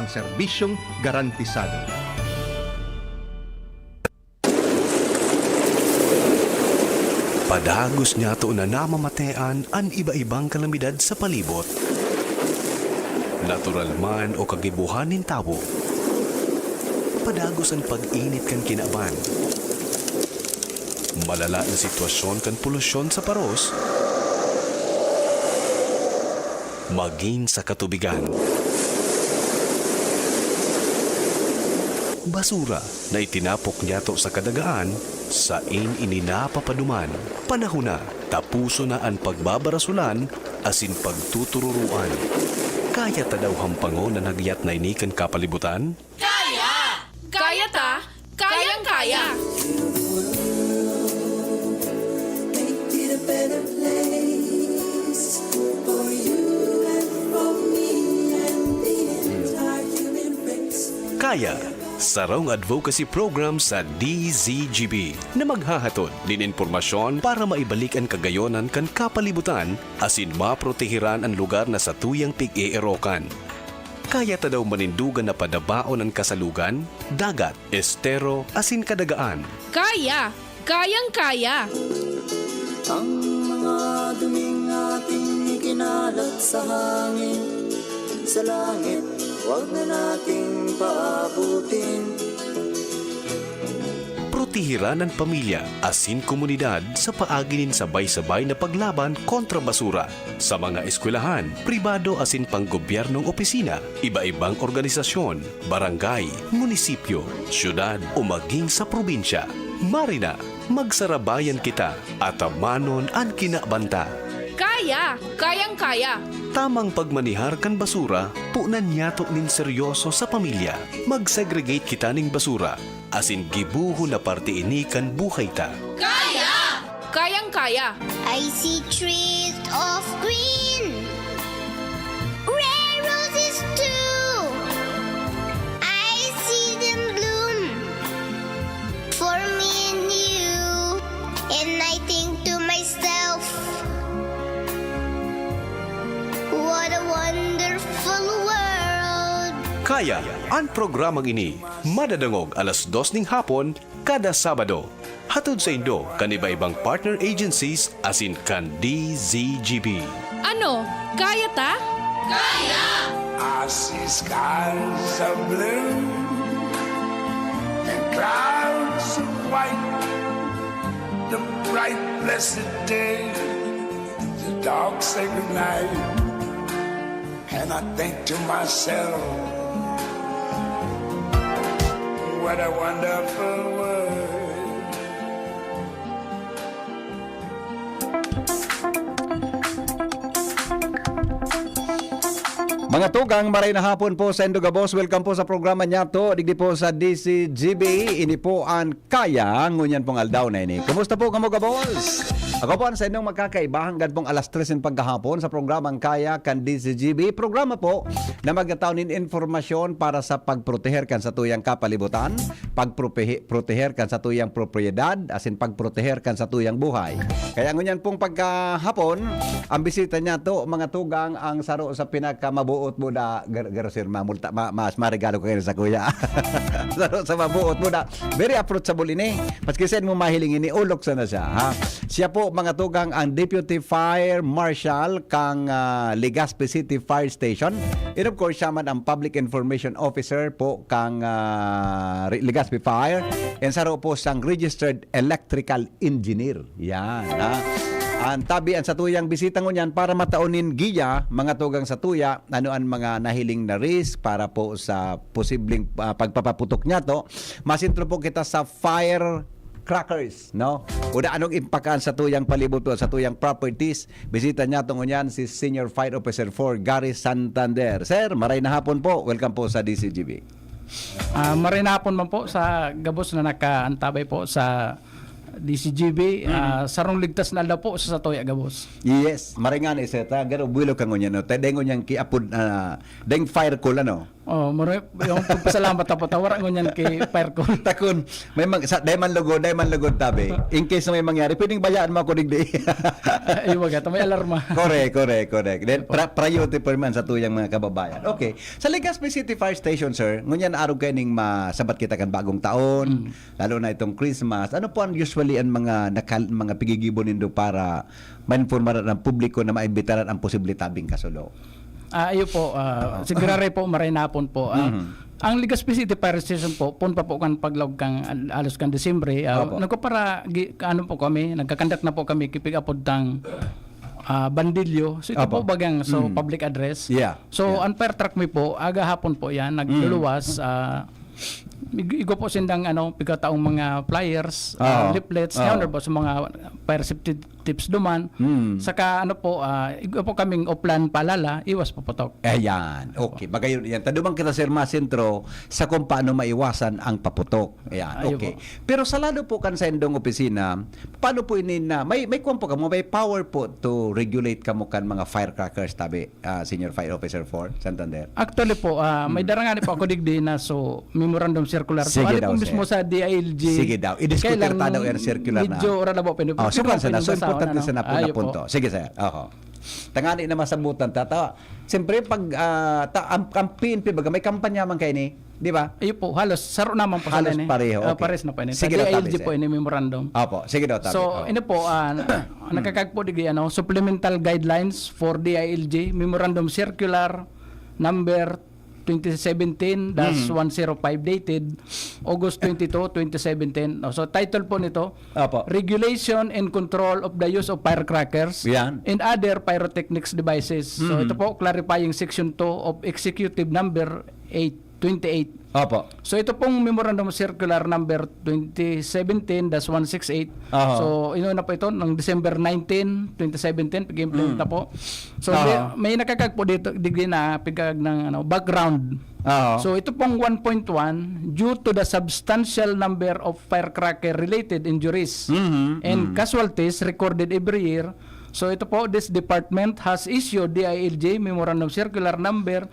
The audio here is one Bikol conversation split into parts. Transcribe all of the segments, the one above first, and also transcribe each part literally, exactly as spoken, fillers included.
ang serbisyong garantisado. Padagos niyato na namamatean an iba-ibang kalamidad sa palibot. Natural man o kagibohan nin tawo. Padagos an pag-init kan kinaban. Malala na sitwasyon kan polusyon sa paros. Magin sa katubigan. Basura na itinapok niyato sa kadagaan, sain ini napapaduman. Panahon na, tapuson na an pagbabarasulan asin pagtutururoan. Kaya ta daw hampangon an hagyat na ini kan kapalibutan? Kaya! Kaya ta! Kayang-kaya! Make it a better place for you and for me and the entire human race. Kaya, sarong advocacy program sa D Z G B na maghahatod nin impormasyon para maibalik an kagayonan kan kapalibutan asin maproteheran an lugar na satuyang pig-eerokan. Kaya ta daw manindugan na padabaon an kasalugan, dagat, estero, asin kadagaan. Kaya! Kayang-kaya! Ang mga duming ating ikinalat sa hangin, sa langit, wag na nating paabutin. Protehiran an pamilya asin komunidad sa paagi nin sabay-sabay na paglaban kontra basura. Sa mga eskwelahan, pribado asin panggobyernong opisina, iba-ibang organisasyon, barangay, munisipyo, syudad o maging sa probinsya, marina, magsarabayan kita, atamanon an kinabanta. Kaya! Kayang-kaya! Tamang pagmanihar kan basura, punan niyato nin seryoso sa pamilya. Mag-segregate kita nin basura, asin gibohon na parte ini kan buhay ta. Kaya! Kayang-kaya! I see trees of green, red roses too. I see them bloom for me and you. And I think to myself, what a wonderful world. Kaya, an programang ini madadangog alas dos ning hapon kada Sabado. Hatod saindo kan iba-ibang partner agencies asin kan D Z G B. Ano? Kaya ta? Kaya! I see skies of blue and clouds of white, the bright blessed day, the dark sacred night. And I think to myself, what a wonderful world. Mga tugang, maray na hapon po sa indo gabos. Welcome po sa programa niyato, digdi po sa D Z G B. Ini po an Kaya ngunyan pong aldaw na ini. Kumusta po kamo, gabos? Ako po an sa inyong makakaiba hanggang pong alas tres nin pagkahapon sa programang Kaya kan D Z G B. Programa po na magtatao nin impormasyon para sa pagproteher kan satuyang kapalibutan, pagpropehe-, proteher kan satuyang propiedad, asin pagproteher kan satuyang buhay. Kaya ngunyan pong pagkahapon, ang bisita niyato, mga tugang, ang saro sa pinakamabuot mo na gar-, garosir, mamulta, ma-, mas maregalo ka ngayon sa kuya. Saro sa mabuot mo na. Very approachable ini. Maski saan mo mahiling ini, ulok sana siya, ha? Siya po, mga tugang, ang Deputy Fire Marshal kang, ah, Legazpi City Fire Station. And of course, siya man ang Public Information Officer po kang, ah, Re-, Legazpi Fire. And saro po siyang registered electrical engineer. Yan, ha? Ang tabi, ang satuyang bisita ngunyan para matao nin giya, mga tugang satuya, ano ang mga nahiling na risk para po sa posibleng, ah, pagpapaputok niyato. Masentro po kita sa firecrackers, no? O da, anong impact an satuyang palibot o satuyang properties? Bisita niyato ngunyan si Senior Fire Officer four, Gary Santander. Sir, maray na hapon po. Welcome po sa D Z G B. Ah, maray na hapon man po sa gabos na nakaantabay po sa D Z G B. Mm. Ah, sarong ligtas na aldaw po sa satuya gabos. Yes, maray nga ni sir, ta, garo, buwelo ka ngunyan, no? Ta, deng ngunyan ki apod, ah, deng fire call, ano? Oh, maro yung pagpasalamat ta po, ta wara ngunyan ki Fire Call. Takon, may mag-, sa, dai man lugod, dai man lugod tabi. In case na may mangyari, pwedeng bayaan mo ako digdi. Ay, wag, ta may alarma. Correct, correct, correct. Then, Opo. pra-, priority pa man sa tuyang mga kababayan. Okay. Sa Legazpi City Fire Station, sir, ngunyan arog kayo ning masabat kita kan bagong taon, Mm. lalo na itong Christmas. Ano po ang usually ang mga nakal-, mga pigigibo nindo para mainformaran ang publiko na maimbitaran ang posible tabing kasulo? Ah, iyo po, ah, sigurare po, maray na hapon po. Ah, Mhm. ang Legazpi City Fire Station po, pun pa po kan paglaog kan al-, alos kan Disyembre, ah, Opo. nagpapara-, gi-, ano po kami, nagkakandak na po kami, kipig-apod tang, ah, bandilyo. So, ito Opo. po bagang, so, Mm. public address. Yeah, So, yeah. ang fire truck mi po, aga hapon po yan, Mm. nagluluwas, ah, ig-, igwa po sindang, ano, pigkataong mga flyers, ah, Oo. leaflets, Oo. yan, po sa mga fire safety tips duman. Mm. Saka, ano po, ah, igwa po kaming uplan paalala, iwas paputok. Ayan. Okay. Bagayon yan. Tadumang kita, Sir Masentro, sa kung paano maiwasan ang paputok. Ayan. Ayo Okay. po. Pero sa lado po kan sa indong opisina, paano po ini na, may, may kuwan po kamo, may power po to regulate kamo kan mga firecrackers, tabi, ah, Senior Fire Officer four, Santander? Actually po, ah, may Mm. darangani po ako digdi na so memorandum circular. Sige Bali daw, po mismo sir. sa D I L G. Sige daw. I-discuter Kailang ta daw yung circular na. medyo ora na po, pwede po. Oh, sukan Pwede sana. po So, yung importante basahan, sana ano? po na Ayo po. punto. Sige, sir. Oho. Tangani na masabutan ta. Ta, siyempre, pag, ah, ta, ang, ang P N P, baga, may kampanya man kayo ni, di ba? Iyo po, halos saro naman po Halos sana ini. pareho, Ah, okay. pares na po ini. Sige Sa daw, tabi, D I L G po sir. ini, memorandum. Opo, sige daw, tabi. So, Oho. ini po, ah, nakakagpo digdi, ano, supplemental guidelines for D I L G, memorandum circular number twenty seventeen dash one zero five, dated August twenty-two, twenty seventeen. Oh, so, title po nito, Opo. Regulation and Control of the Use of Firecrackers Yan. and Other Pyrotechnics Devices. So, Mhm. ito po, clarifying Section two of Executive Number eight, twenty-eight. Opo. So, ito pong Memorandum Circular Number twenty seventeen dash one six eight. Aha. So, ino na po ito, ng December nineteen, twenty seventeen, pag-implement Mm. na po. So, Aha. di-, may nakakagpo dito, digdi na pigkag ng, ano, background. Aha. So, ito pong one point one, due to the substantial number of firecracker-related injuries Mhm, and mhm. casualties recorded every year, so ito po, this department has issued D I L G Memorandum Circular Number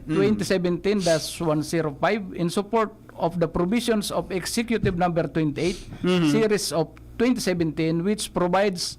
twenty seventeen dash one zero five in support of the provisions of Executive Number twenty-eight, Mhm. series of twenty seventeen, which provides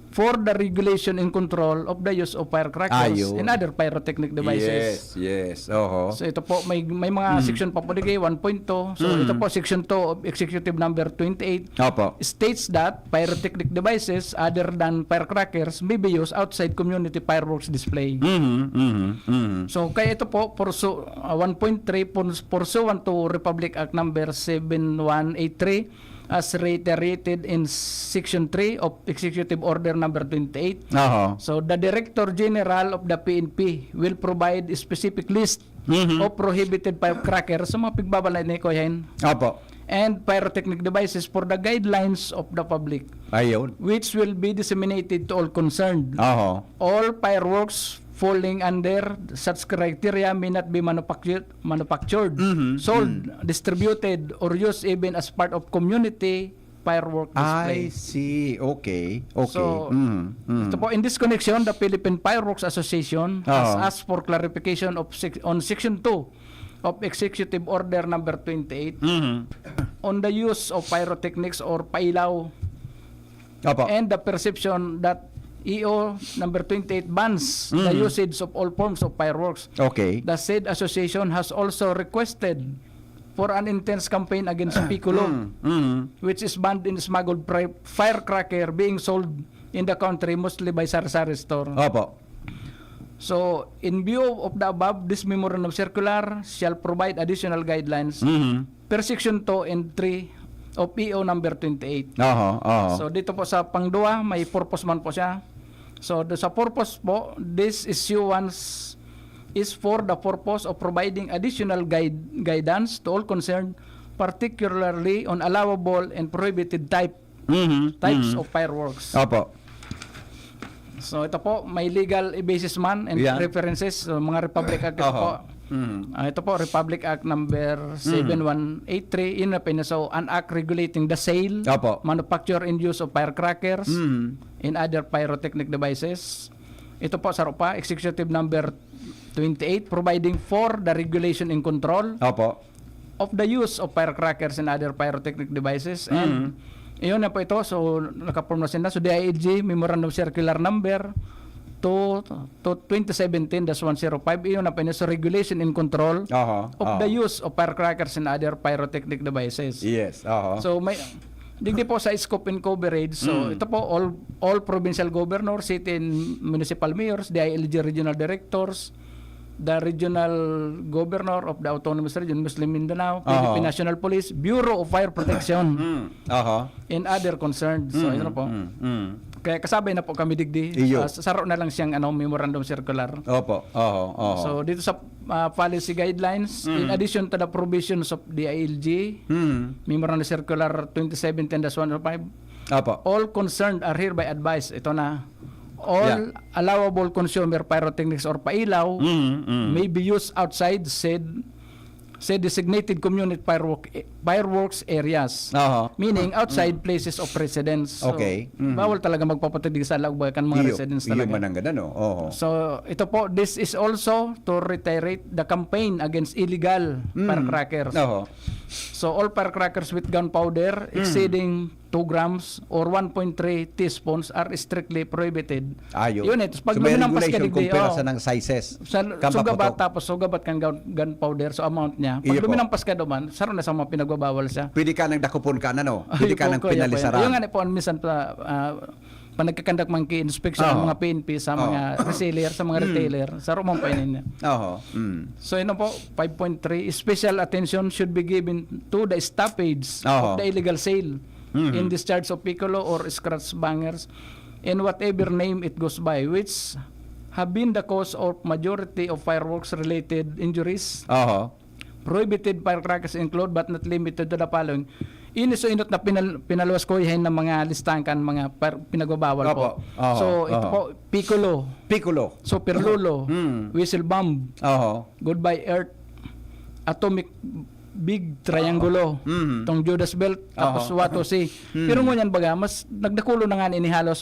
for the regulation and control of the use of firecrackers Ayun. and other pyrotechnic devices. Yes, yes. Oho. So, ito po, may, may mga Mm. section pa po digdi, one point two. So, Mm. ito po, section two of Executive Number twenty-eight Opo. states that pyrotechnic devices other than firecrackers may be used outside community fireworks display. Mhm, mhm, mhm. So, kaya ito po, pursu-, ah, one point three, purs-, pursuant to Republic Act Number seven one eight three, as reiterated in Section three of Executive Order Number twenty-eight. Aha. So, the Director General of the P N P will provide a specific list Mhm. of prohibited firecrackers sa mga pigbabalay ni Kuya Hen. Opo. And pyrotechnic devices for the guidelines of the public, Ayun. which will be disseminated to all concerned. Aha. All fireworks falling under such criteria may not be manufactured, manufactured, Mhm, sold, mhm. distributed, or used even as part of community firework display. I see. Okay. Okay. So, Mhm, mhm. ito po, in this connection, the Philippine Fireworks Association has Aha. asked for clarification of sec-, on Section two of Executive Order Number twenty-eight Mhm. on the use of pyrotechnics or pailaw Opo. and the perception that E O number twenty-eight bans the Mm. usage of all forms of fireworks. Okay. The said association has also requested for an intense campaign against Piccolo, Mm. Mm. which is banned in smuggled pri-, firecracker being sold in the country, mostly by sari-sari store. Opo. So, in view of the above, this memorandum circular shall provide additional guidelines Mhm. per section two and three of E O number twenty-eight. Aha, aha. So, dito po sa pangduwa, may purpose man po siya. So, do, sa purpose po, this issuance is for the purpose of providing additional guide, guidance to all concerned, particularly on allowable and prohibited type, Mhm, types mhm. of fireworks. Opo. So, ito po, may legal basis man and Yan. references. So, mga Republic Act ito Oho. po. Mhm. Ah, ito po, Republic Act number Mm. seven one eight three. Yun na po yun. So, an act regulating the sale, Opo. manufacture and use of firecrackers Mm. and other pyrotechnic devices. Ito po, saro pa, Executive number twenty-eight, providing for the regulation and control Opo. of the use of firecrackers and other pyrotechnic devices. And Mm. iyon na po ito. So, nakaporma sila. So, D I L G, Memorandum Circular Number two to twenty seventeen dash one zero five. Iyon na po ito. So, regulation and control Aha. of aha. the use of firecrackers and other pyrotechnic devices. Yes. Aha. So, may digdi po sa scope and coverage. So, Mm. ito po, all all provincial governors, city and municipal mayors, D I L G regional directors, the regional governor of the Autonomous Region, Muslim Mindanao, Philippine Aha. National Police, Bureau of Fire Protection, Mm. Aha. and other concerned. So, Mm, ito na po. mm, mm. Kaya kasabay na po kami digdi. Iyo. Ah, saro na lang siyang ano, memorandum circular. Opo. Oho. Oho. So, dito sa ah, policy guidelines, in Mm. addition to the provisions of D I L G, Mm. Memorandum Circular twenty seventeen dash one oh five, Opo. all concerned are hereby advised. Ito na. All Yeah. allowable consumer pyrotechnics or pailaw Mm, mm. may be used outside said said designated community firework, fireworks areas. Aha. Meaning outside places of residence. So, Okay. Mhm. bawal talaga magpapatid sa laog kan mga Iyo, residents iyo talaga. man ang ganda, no? Oho. So, ito po, this is also to reiterate the campaign against illegal Mm. firecrackers. Oho. So, all firecrackers with gunpowder Mm. exceeding two grams or one point three teaspoons are strictly prohibited. Ayo. Yun eh. Tapos pag So, may luminampas ka regulation digdi, kung pira oh. sa nang sizes. Sa Kan sugabat, paputok. tapos sugabat kan gun- gunpowder, so amount niya. Pag Iyo po. luminampas ka duman, saro na sa mga pinagbabawal siya. Pwede ka nang dakupon ka na, no? Pwede Ayun ka po, nang kuya, pinalisaran. kuya. Yung nga po, minsan pa, ah, pag nagkakandak man ki-inspection Oo. ang mga P N P sa Oo. mga reseller, sa mga Mm. retailer, saro man pa yun niya. Oho. Mm. So, yun po, five point three, special attention should be given to the stoppage Oo. of the illegal sale Mhm. in discharge of piccolo or scratch bangers in whatever name it goes by, which have been the cause of majority of fireworks-related injuries. Oho. Prohibited firecrackers include but not limited to the following. Ini so inot na pinal- pinaluwas ko yahin na mga listahan kan mga par- pinagbabawal Opo. po. Oho. So, ito Oho. po, piccolo, Piccolo. so pirlulo, Mm. whistle bomb, Oho. goodbye earth, atomic big triangulo, Mhm. tong Judas belt, tapos Oho. Wato C. Mhm. Pero ngunyan baga, mas nagdakulo na nga ini halos.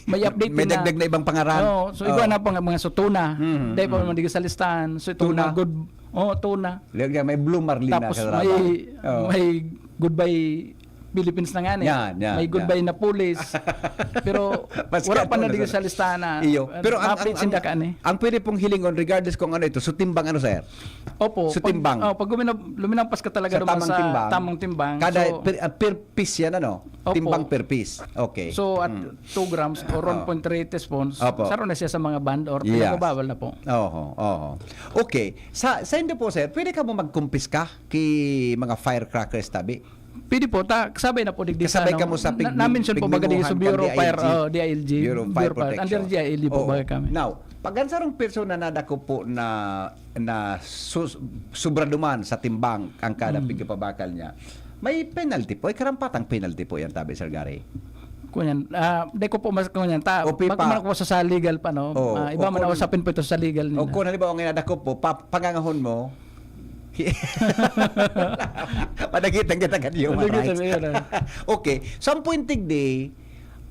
May update May na. dagdag na ibang pangaran. Oo, so iba Oo. na pang mga sutuna. Mhm, Dahil pa mhm. man digdi sa listahan. So itong Tuna. mga good, oh, tuna. Lagi may blue marlin na Tapos sa may, Oo. may goodbye Philippines na nga eh. Yan, yan, May goodbye yan. Napoles. Pero Mas wala pa kato na na digdi sa- sa listahan na Iyo. Pero ang, ang, update ang, sinda ka ani. ang pwede pong hilingon regardless kung ano ito, so timbang ano, sir? Opo. So, pag, timbang. Oh, pag luminam- luminampas ka talaga Sa naman tamang sa timbang. tamang timbang. Kada So, per, ah, per piece yan, ano? Opo. Timbang per piece. Okay. so, at Mm. two grams or Oo. one point three teaspoons, Opo. saro na siya sa mga banned or Yes. pinagbabawal na po. Oho, oho. Okay. Sa, sa inyo po, sir, pwede ka mo magkumpiska ki mga firecrackers tabi? Pwede po, ta, kasabay na po digdi sa, Kasabay ano, ka mo sa pig- na, na-mention po baga digdi sa pigminguhan Bureau kan of Fire, D I L G. oh, D I L G, Bureau of Fire Protection. Under D I L G po Oo. baga kami. Now, pag ang sarong persona na dako po na, na sus, sobra duman sa timbang ang kada Mm. pigpapabakal niya, may penalty po, ay karampatang penalty po yan, tabi, Sir Gary. Kunyan, ah, di ko po mas kunyan. Ta, O, pipa. baka man ako sa, sa legal pa, no? Oo, Ah, iba o man kung- ako sa pinpito sa legal O nila. kung halimbawa nga dako po, pa, pangangahon mo, panagitan kita kan human Panagitan rights. mo yun, ah. Okay, so ang point digdi,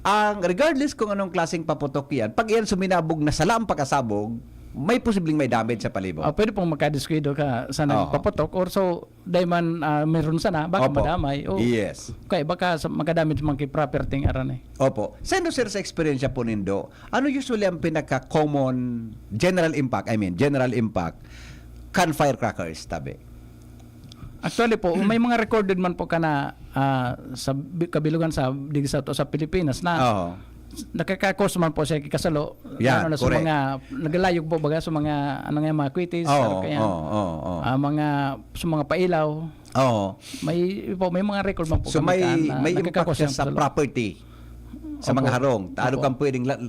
ang regardless kung anong klaseng paputok yan, pag yan suminabog na sala ang pagkasabog, may posibleng may damage sa palibot. Ah, pwede pong magkadiskuido ka sa Oo. nagpaputok or so, dahil man ah, meron sana, baka Opo. madamay. O, Yes. kaya baka sa, magkadamage man ki property ng aran eh. Opo. Sendo, sir, sa eksperyensya po nindo, ano usually ang pinaka-common general impact, I mean, general impact, kan firecrackers, tabi? Actually po, may mga recorded man po ka na ah, sa bi- kabilugan sa digdi sa, sa Pilipinas na Oo. nakakakos man po siya kikasalo, Yan, lalo na sa correct. mga naglalayog po baga sa mga ano nga mga kwitis, Oo, kaya, oo, oo, oo. ah, mga sa mga pailaw, Oo. may po may mga record man po So kami may ka na may impact nagkakakos siya ng sa kasalo. property, sa Opo. mga harong. Ano Opo. kang pwedeng la-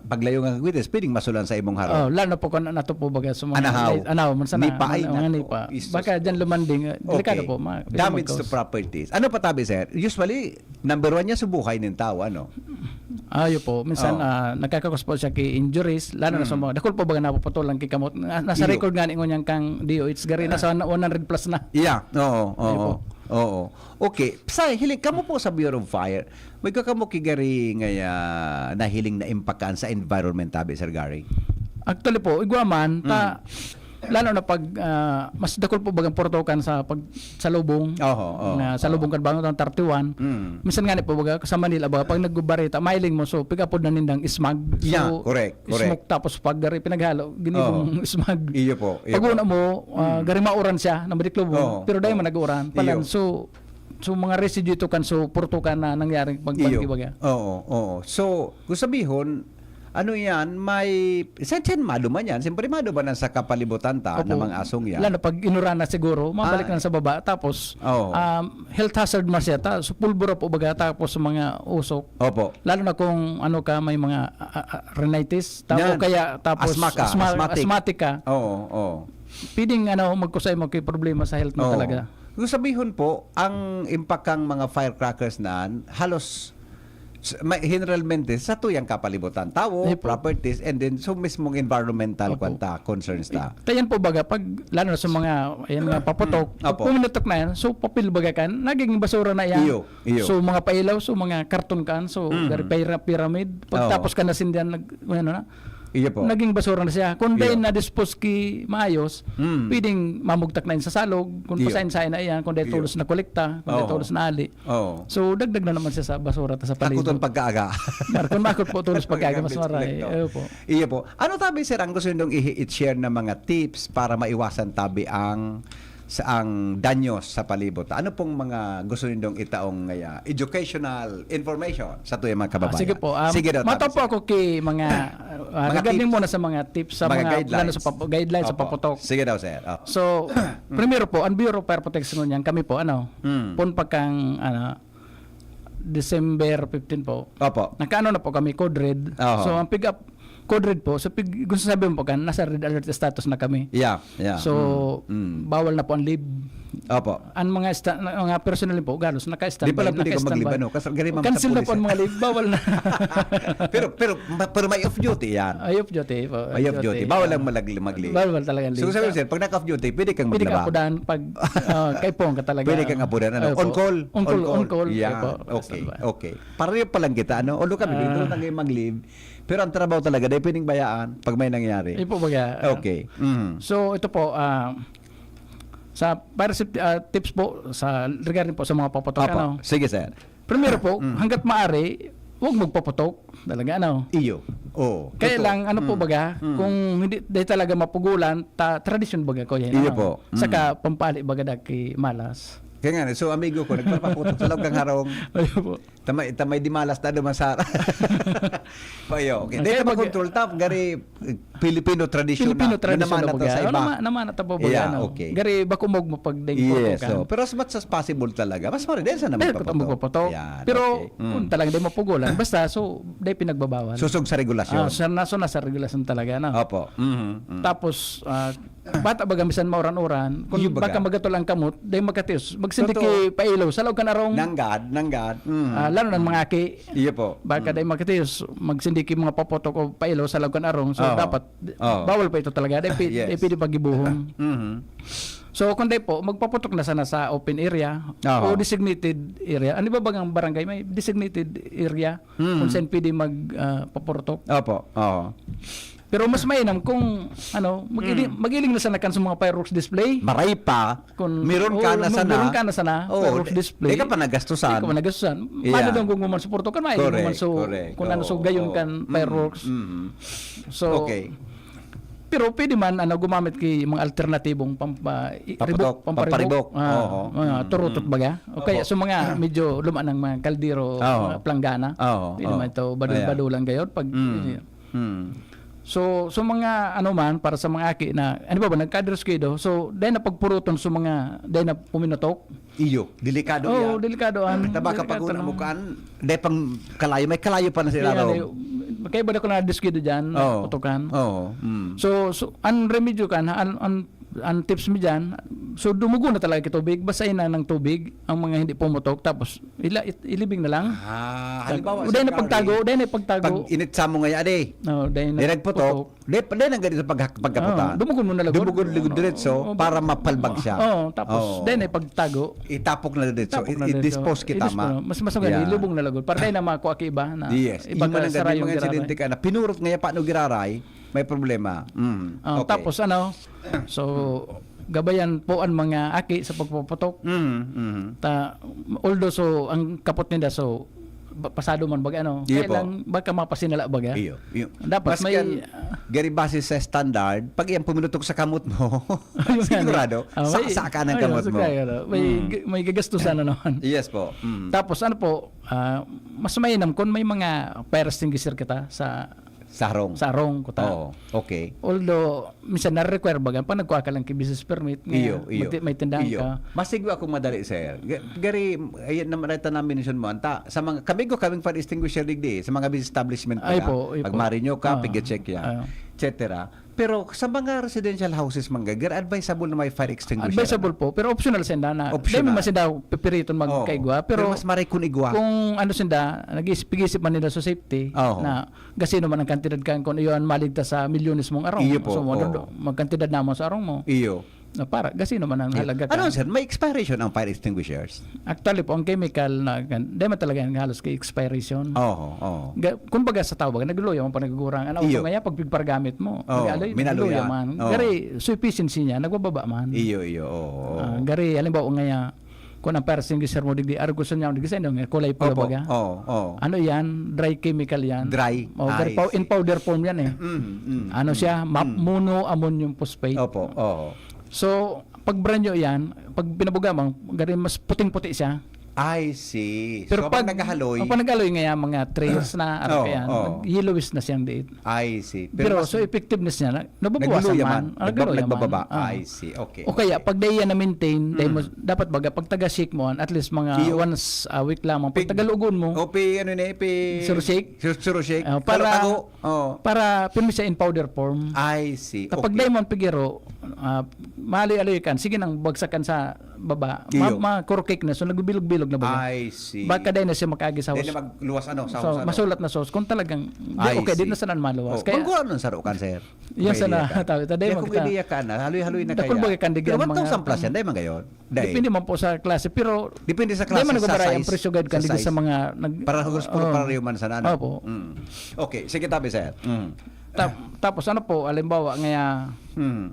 paglayo nga kwitis, pwedeng masulan sa imong harong. Oh, lalo na po kung nato po baga sa mga Anahaw. anahaw man sana, Nipa, ay, mga naku, nipa. isus. Baka diyan lumanding, ah, delikado Okay. po. Ma, pwede Damage to magkaos. properties. Ano pa tabi, sir? Usually, number one niya sa buhay ng tao, ano? Ayo po, minsan Oo. ah, nagkakakos po siya ki injuries, lalo na sa Mm. mga dakul po baga napuputulan ki kamot. Na, nasa Iyo. record nga ningon niyan kang D O H gari, nasa one hundred plus na. Yeah, oo, oo. Ayun po. Oo. Okay. Sa hiling kamo po sa Bureau of Fire, may ka kamo kigari nga ah, nahiling na impakan sa environment tabi, Sir Gary? Actually po, igwa man, ta, lalo na pag, ah, mas dakul po bagang purtukan sa pag-, sa lubong. Oho, oho, Na sa oho. lubong kan Bangon, thirty-one. Mm. Minsan nga ni po, baga, sa Manila, baga, pag nagbarita, mailing mo, so, pig-apod na nindang smog. So, Yeah, correct, correct. smoke tapos pag gari pinaghalo, ginibong Oo. smog. Iyo po, iyo Pag po. una mo, ah, Mm. gari mauran siya, na madiklobo, Oo, pero dahil oo. man nag-uran, palan. Iyo. So, so, mga residue ito kan, so, purtukan na nangyaring Iyo. pagbanggi, baga. Oo, oo. So, kung sabihon, ano yan, may, sa tiyan, maduman yan. Siyempre, maduman ang sa kapalibutan ta, Opo. na mga asong yan. Lalo pag inurana siguro, mabalik Ah. na sa baba. Tapos, Oo. um, health hazard man siya. Ta, so, pulbura po baga. Tapos, sa mga usok. Opo. Lalo na kung, ano ka, may mga, ah, ah, rhinitis. Ta, Yan. o kaya, tapos, Asma ka, asma-, asthmatic. asthmatic ka. Oo, oo. Pwedeng, ano, magkusay mo kay problema sa health mo Oo. talaga. Kung sabihon po, ang impact kang mga firecrackers na, halos, s-, may, generalmente, sa tuyang kapalibutan. Tao, Ay po. properties, and then, so mismong environmental Opo. kwan ta, concerns ta. Kaya yan po baga, pag, lalo na sa mga, ayan nga, paputok, Mm. pag Opo. puminutok na yan, so papel baga kan, naging basura na yan. Iyo, iyo. So mga pailaw, so mga karton kan, so Mm. gari pira-, pyramid, Oo. pagtapos ka na sindihan, nag-, ano na, Iyo po. naging basura na siya. Kung Iyo. dahil na-dispose ki maayos, Mm. pwedeng mamugtak na yan sa salog, kung Iyo. pasain-sain na yan, kung dahil Iyo. tulos na kolekta, kung dahil Oo. tulos na ali. Oo. So, dagdag na naman siya sa basura ta sa palibot. Takuton pagkaaga. Mar-, kung makot po, tulos pagkaaga, mas Ang maray. kolektor. Iyo po. Iyo po. Ano tabi, sir, ang gusto nindong i-, i-share na mga tips para maiwasan tabi ang, sa, ang danyos sa palibot? Ano pong mga gusto nindong itaong, ah, educational information sa tuyang mga Ah, kababayan? sige po. Um, Sige daw, mataw tabi, po sir. ako kay mga, ah, Mga regarding tips. muna sa mga tips sa Mga mga, guidelines. lalo sa pap-, guidelines sa Opo. paputok. Sige daw, sir. Opo. So, primero po, ang Bureau of Fire Protection ngunyan, kami po, ano, Mm. pun pagkang, ano, December fifteen po. Opo. Nakaano na po kami, code red. Oho. So, ang pick up, code red po, so pig-, gusto sabihin po kan, nasa red alert status na kami. Yeah, yeah. So, Mm, mm. bawal na po ang leave. Opo. Ang mga sta-, mga personnel po, galos, naka-standby, Di pala pwede ka naka-standby. mag-leave, ano? Kasi gari, ma'am, sa Cancel na pulis, po ang eh. mga leave, bawal na. Pero, pero, ma-, pero may off duty yan. Ay, off duty po. May off duty. Bawal ah. lang malag-, mag-leave. Bawal talaga ang So, leave. sabi ko, sir, pag naka-off duty, pwede kang Pwede ka maglaba. apudan pag, ah, kaipuhan ka talaga. Pwede kang apudan, ano? Opo. On call. On call, On call. on call. Yeah. Opo. Okay, Standby. okay. Pareho pa lang kita, ano? Although kami, Ah. dito lang tayo mag-leave. Pero ang trabaho talaga, dahil pwedeng bayaan pag may nangyari. Yun po baga. Okay. Mhm. So, ito po, ah, sa para sa, ah, tips po, sa, regarding po sa mga paputok, Opo. ano? Sige, sir. Primero po, Mm. hanggat maaari, huwag magpaputok. Talaga, ano? Iyo. Oo. Kaya Totoo. lang, ano po Mm. baga, Mm. kung hindi, di talaga mapugulan, ta-, tradisyon baga ko yan, Iyo ano? po. Mm. Saka pampali baga daki malas. Kaya nga, so, amigo ko, nagpapaputok sa loob ng harong. Ayun po. Tamay, tamay di malas na duman sa Ayo, okay. Dahil Kaya sa pag- control top, gari, Filipino tradisyon Filipino na, tradisyon na na po baga. sa iba. Ano, ma-, naman na tapo baga, Yeah, ano? okay. Gari, bako mo mapagdeng Yes, putok, so, ah. pero as much as possible talaga, mas maray, dahil sa naman Dahil ko paputok. magpaputok. Yan, Pero, okay. Mm. kung talagang di mapugulan, basta, so, dahil pinagbabawal. Susog sa regulasyon. Ah, sa, naso na sa regulasyon talaga, no? Opo. Mhm, mhm. Tapos, ah, bata baga, misan mauran-uran, kung Iyo baga. baka magatol ang kamot, dahil makatios, magsindi Totoo. ki pailaw, sa laog kan arong. Nanggad, nanggad. Mhm. Ah, lalo na mga aki. Iyo po. Baka Mm. dahil makatios, magsindi ki mga paputok o pailaw sa laog kan arong. So, Oo. dapat, Oo. bawal pa ito talaga. Dahil pi-, Yes. dahil pwede pagibuhon. Mhm. So, kung dahil po, magpaputok na sana sa open area Oo. o designated area. Ano ba bagang barangay? May designated area Mm. kung saan pwede mag, ah, paputok. Opo. Oo. Pero mas mainam kung, ano, mag-ili-, Mm. mag-iling na sana kan sa mga fireworks display. Maray pa, Kung, meron ka oo, na sana. meron ka na sana, Oo, fireworks di-, display. di ka pa nagastusan. Di ka pa nagastusan. Yeah. Mano daw kung guman sa porto kan, may Correct, guman so, correct. kung ano, so Oo, gayon oo. kan Mm, fireworks. mm. So, Okay. pero pwede man, ano, gumamit kay mga alternatibong pampa-, i-, Paputok, ribok, pamparibok. pamparibok. Ah, Oo. mga Mm, turutot mm. baga. O kaya Opo. sa mga medyo luma ng mga kaldero, Oo. mga planggana. Oo, Pwede oo. man ito, badul-badulan gayon. Pag, Mm. Mm. So, so mga ano man, para sa mga aki na, ano ba ba, nagkadrescuido, so, dahil na pagpuruton sa mga, dahil na puminutok. Iyo, delikado Oo, yan. delikado an, Tabaka delikado pag una na. mo kaan, dahil pang kalayo, may kalayo pa na sila Kaya raw. na, kaya ba na ko na-descuido dyan, Oo. putukan? Oo, mm. So, so, ang remedyo kan, ang, ang, ang tips mi dyan, so, dumugo na talaga yung tubig, basahin na ng tubig ang mga hindi pumutok, tapos ila-, it-, ilibing na lang. Ah, halimbawa, Uday sa na pagtago, gari, uday na pagtago. Pag init sa mo ngayon, ade, Oo, dahil na di nagputok, putok. di, di na ganito pag, pagkaputan. Oo, dumugon mo na lagod. Dumugon lagod Oo, diretso oo, para mapalbag siya. Oo, tapos, Oo. dahil na pagtago. Itapok na diretso. Itapok na I-, diretso. i-dispose kita, I-dispose ma. na. Mas, mas maganda, Yeah. ilubong na lagod. Para dahil na makuha ka iba na Yes. iba Yung ka mga sa ganyan, rayong mga giraray. insidente ka na, pinurot nga yan, paano giraray? May problema. Mm. Ah, Okay. Tapos ano, so, gabayan po ang mga aki sa pagpuputok. Mm, mm. Ta, although so, ang kapot ninda, so, ba- pasado man baga ano. Iyo Kaya po. lang, baka mapasinala baga. Iyo, iyo. Dapat Maski may ang gari base sa standard, pag iyang puminutok sa kamot mo, Ayun nga, sigurado, ah, may- saksa ka ng ayun, kamot mo. Saksa ka, no? May, Mm. g- may gagastusan na naman. Yes po. Mm. Tapos ano po, ah, mas mainam kung may mga fire extinguisher kita sa Sa harong. sa harong kuta. Oo, okay. Although, minsan na-require baga, pag nagkuha ka lang ki business permit, nga Iyo, iyo. magti- may tindahan Iyo. ka. Mas siguro akong madali, sir. Ga- Gari, ayan naman ito na-mention mo, anta, sa mga, kami ko kaming fire extinguisher digdi, sa mga business establishment Ay baga, po, ay pag po. marinyo ka, Ah. pig-check yan, Ah. et cetera. Pero sa mga residential houses, mga gari, advisable na may fire extinguisher. Advisable po, pero optional sinda na. Optional. Dahil mas sinda pipiriton Oo. magkaigwa, pero, Pero mas maray kun igwa. kung ano sinda, nag-isip-isip man nila sa safety, Oo. na gasino man ang kantidad kan, kung iyon maligtas sa milyones mong arong. Iyo po, So, oo. magkantidad naman sa arong mo. Iyo. Na para, gasino man ang halaga ka. Ano, sir? May expiration ang fire extinguishers? Actually po, ang chemical na, di man talaga yan halos kay expiration. Oo, oo. Ga, kumbaga sa tawag, nagluya man pag nagugurang. Ano, Iyo. Kaya pag pigpargamit mo, Oo, nag-aloy, minaluya. nagluya man. Oo. Gari, so efficiency niya, nagbababa man. Iyo, iyo, oo. oo. Ah, gari, halimbawa ngaya, kung ang fire extinguisher mo, digdi, arog ko sa niya, digdi sa inyo, kulay pula Opo, baga. oo, oo. Ano yan? Dry chemical yan. Dry. O, gari, I pow- see. In powder form yan eh. Mm, mm, Ano mm, siya? Ma- mm. Monoammonium phosphate. Opo, oo. So, pag brand new yan, pag binabuga mo, gari mas puting-puti siya. I see. Pero So, habang pag, nag-aaloy. oh, pag nag-aloy nga yan, mga three years na, ano Oo, kaya, oo. yellowish na siyang diit. I see. Pero, mas so effectiveness niya, na- nababawasan nagluluya man. man. Ah, nagluluya Nagba- nagbababa. man. Ah. I see. Okay. O kaya, okay. Pag di yan na-maintain, dahil mo, Mm. dapat baga, pag taga-shake mo, at least mga Iyo. once a week lamang. Pag Pig- tagalugon mo, O, pi, ano na, pi... Zero shake? Zero, zero shake. Ah, para- Tago-tago. Oo. para pirmi siya in powder form. I see. Kapag Okay. Diamond Figueroa, ah, mali-aloy kan, sige nang bagsakan sa baba, Iyo. ma- makurkik na, so nagbibilog-bilog na ba? I see. Baka dahil na siya makagi sa Dahil hos- na magluwas, ano, sa So, hos-, ano. masulat na sauce. Kung talagang, di, I okay, di see. na sana maluwas. Oh, Kaya, bangko anong saro kan, sir? Yan May sana, idea ka? tabi, taday Kaya mo kung kita. idea ka na, haloy-haloy na Dakul kaya. bagay kan digyan Pero mga one thousand plus yan, dahil man gayon. Dahil. Depende man po sa klase, pero Depende sa Dahil klase, man sa nagbabaray ang size. presyo gayod Sa kan digdi size. Sa mga nag- Para hugos po, Oo. Para rin man sana, ano? Opo. Mm. Okay, sige, tabi, sir. Mm. Ta- tapos ano po, halimbawa, ngaya, Mm.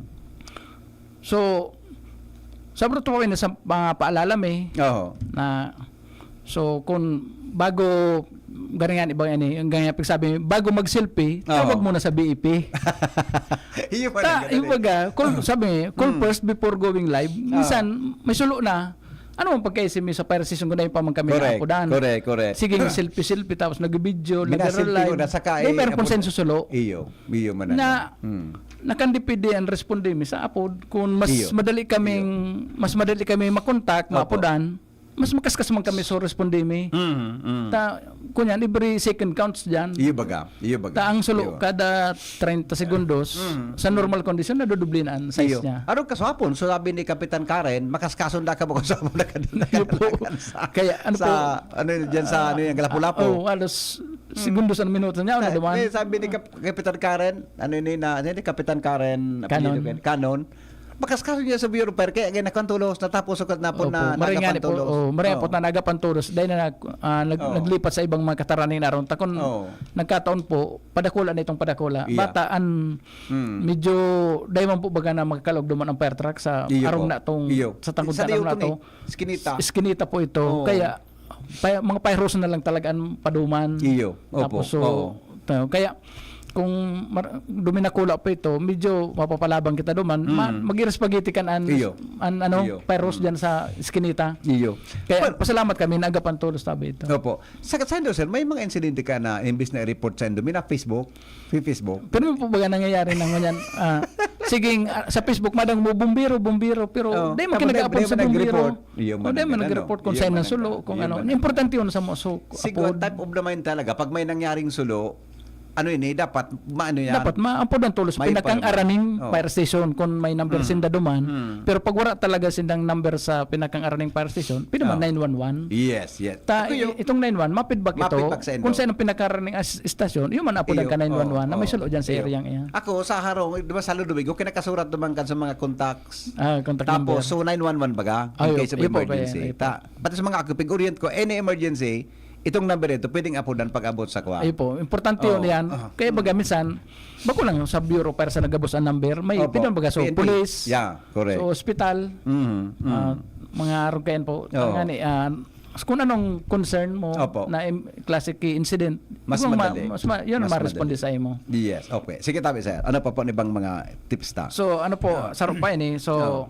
so, sa bruto ko, sa mga paalala mi, Oo. na, so, kung bago, ganyan, ibang yan eh, yung ganyan, pagsabi, bago mag-selfie, Oo. Tawag muna sa B E P. Iyo pa Ta, rin, ganun yung eh. baga, call, sabi, call Mm. first before going live. Minsan, may sulo na. Ano ang pagka-S M S sa fire station kung dahil pa man kami Correct, naapodan? correct, correct. Sige, selfie-selfie, tapos nag-video, Minaselfie nag-live. ko na, saka May eh, meron pong abot- senso sulo. Iyo, iyo man Na, na. Mm. Nakandepende ang responde mi sa apod. Kung mas Iyo. madali kaming, mas madali kami makontak, Opo. maapodan, mas makaskas man kami sa responde mi. Mm, mm. Ta, kunyan, every second counts dyan. Iyo baga, iyo baga. Ta ang sulo, Iyo. Kada treinta segundos, Mm. sa normal condition, nadudubli na ang size Iyo. niya. Arog kaswapon, so sabi ni Kapitan Karen, makaskason da ka ba kung saan mo nakadala? Iyo po. Kaya ano sa, po? Ano yun, dyan sa, ano yung Lapu-Lapu? Oh, halos segundos ang minuto niya, ano Eh, naman? eh, sabi ni Kap- Kapitan Karen, ano yun, na, ano yun, Kapitan Karen, Canon. apelyido ko yun, Canon. Makaskason niya sa Bureau of Fire, kaya, kaya nakuha tulos, natapos sukat na po Opo, na maringani nagapan po. tulos. Oh, maringani Oo. po na nagapan tulos. Dahil na, ah, nag, Oo. naglipat sa ibang mga kataraning na aron. Takon, Oo. nagkataon po, padakula na itong padakula. Iya. Bata, an, Mm. medyo, dahil man po baga na magkalog duman ang fire truck sa Iyo arong po. na itong, Iyo. sa tangkod Sa sa arong na Diyotong ito. eh. Iskinita. Iskinita po ito. Oo. Kaya, pa, mga pairos na lang talaga ang paduman. Iyo. Opo. Tapos, so, Oo. tayo. Kaya, kung mar- duminakula pa ito, medyo mapapalabang kita duman. Ma- Mm. Mag-iras spaghetti kan an, Iyo. an ano, Iyo. pairos Mm. dyan sa iskinita. Iyo. Kaya, Pero- pasalamat kami, naagapan tulos tabi ito. Opo. Sa, sa Indo, sir, may mga insidente ka na imbis na i-report sa Indo, may na Facebook? May Facebook? Pero may po baga nangyayari na ngunyan, ah, siging, ah, sa Facebook, madang mo, bumbiro, bumbiro, pero Oo. di mo Tama, kinagaapan di, sa di man bumbiro. nag-report. Iyo man O, di ang man ganun, nag-report no? Kung Iyo saan man na ang sulo, ganun. kung Iyo ano. man ang Importante ganun. Yun sa mga so, Siguro, apod. Type of the mind talaga. Pag may nangyaring sulo, ano yun eh, dapat, ma-, ano yan? Dapat maampod ang tulos May pinakang pa naman. araning Oo. fire station kung may number Mm. sinda duman. Mm. Pero pag wala talaga sindang number sa pinakang araning fire station, pwede man Oo. nine one one. Yes, yes. Ta, Ako yung i- itong nine one, ma-feedback ito. Ma-feedback sa Indo. Kung saan ang pinakaraning as- istasyon, yun man apo Iyo, ka nine one one na may oo, sulo dyan sa iyo. area niya. Ako, sa Harong, di ba sa Ludovico, kinakasurat naman ka sa mga contacts. Ah, contact number. Tapos, so nine one one baga, in Ay, case of iyo po, emergency. kaya, iyo po. Ta, pati sa mga ako, pag-orient ko, any emergency, Itong number ito, pwedeng apodan pag-abot sa kwan. Ay po, importante yun Oo. yan. Ah. Kaya baga minsan, bako lang sa Bureau of Fire sa nagabos ang number, may Opo. pinambaga sa P N P. police, Yeah, correct. sa ospital, Mhm, mhm. ah, mga arog kayan po. Oo. Ngani, ah, kung anong concern mo Opo. na im- classic incident, Mas siguro ma- madali. mas ma- yun ang Mas ma-responde madali. sa imo. Yes, okay. Sige, tabi, sir. Ano pa po ni bang mga tips ta? So, ano po, Ah. sarong pa ini. So, Oo.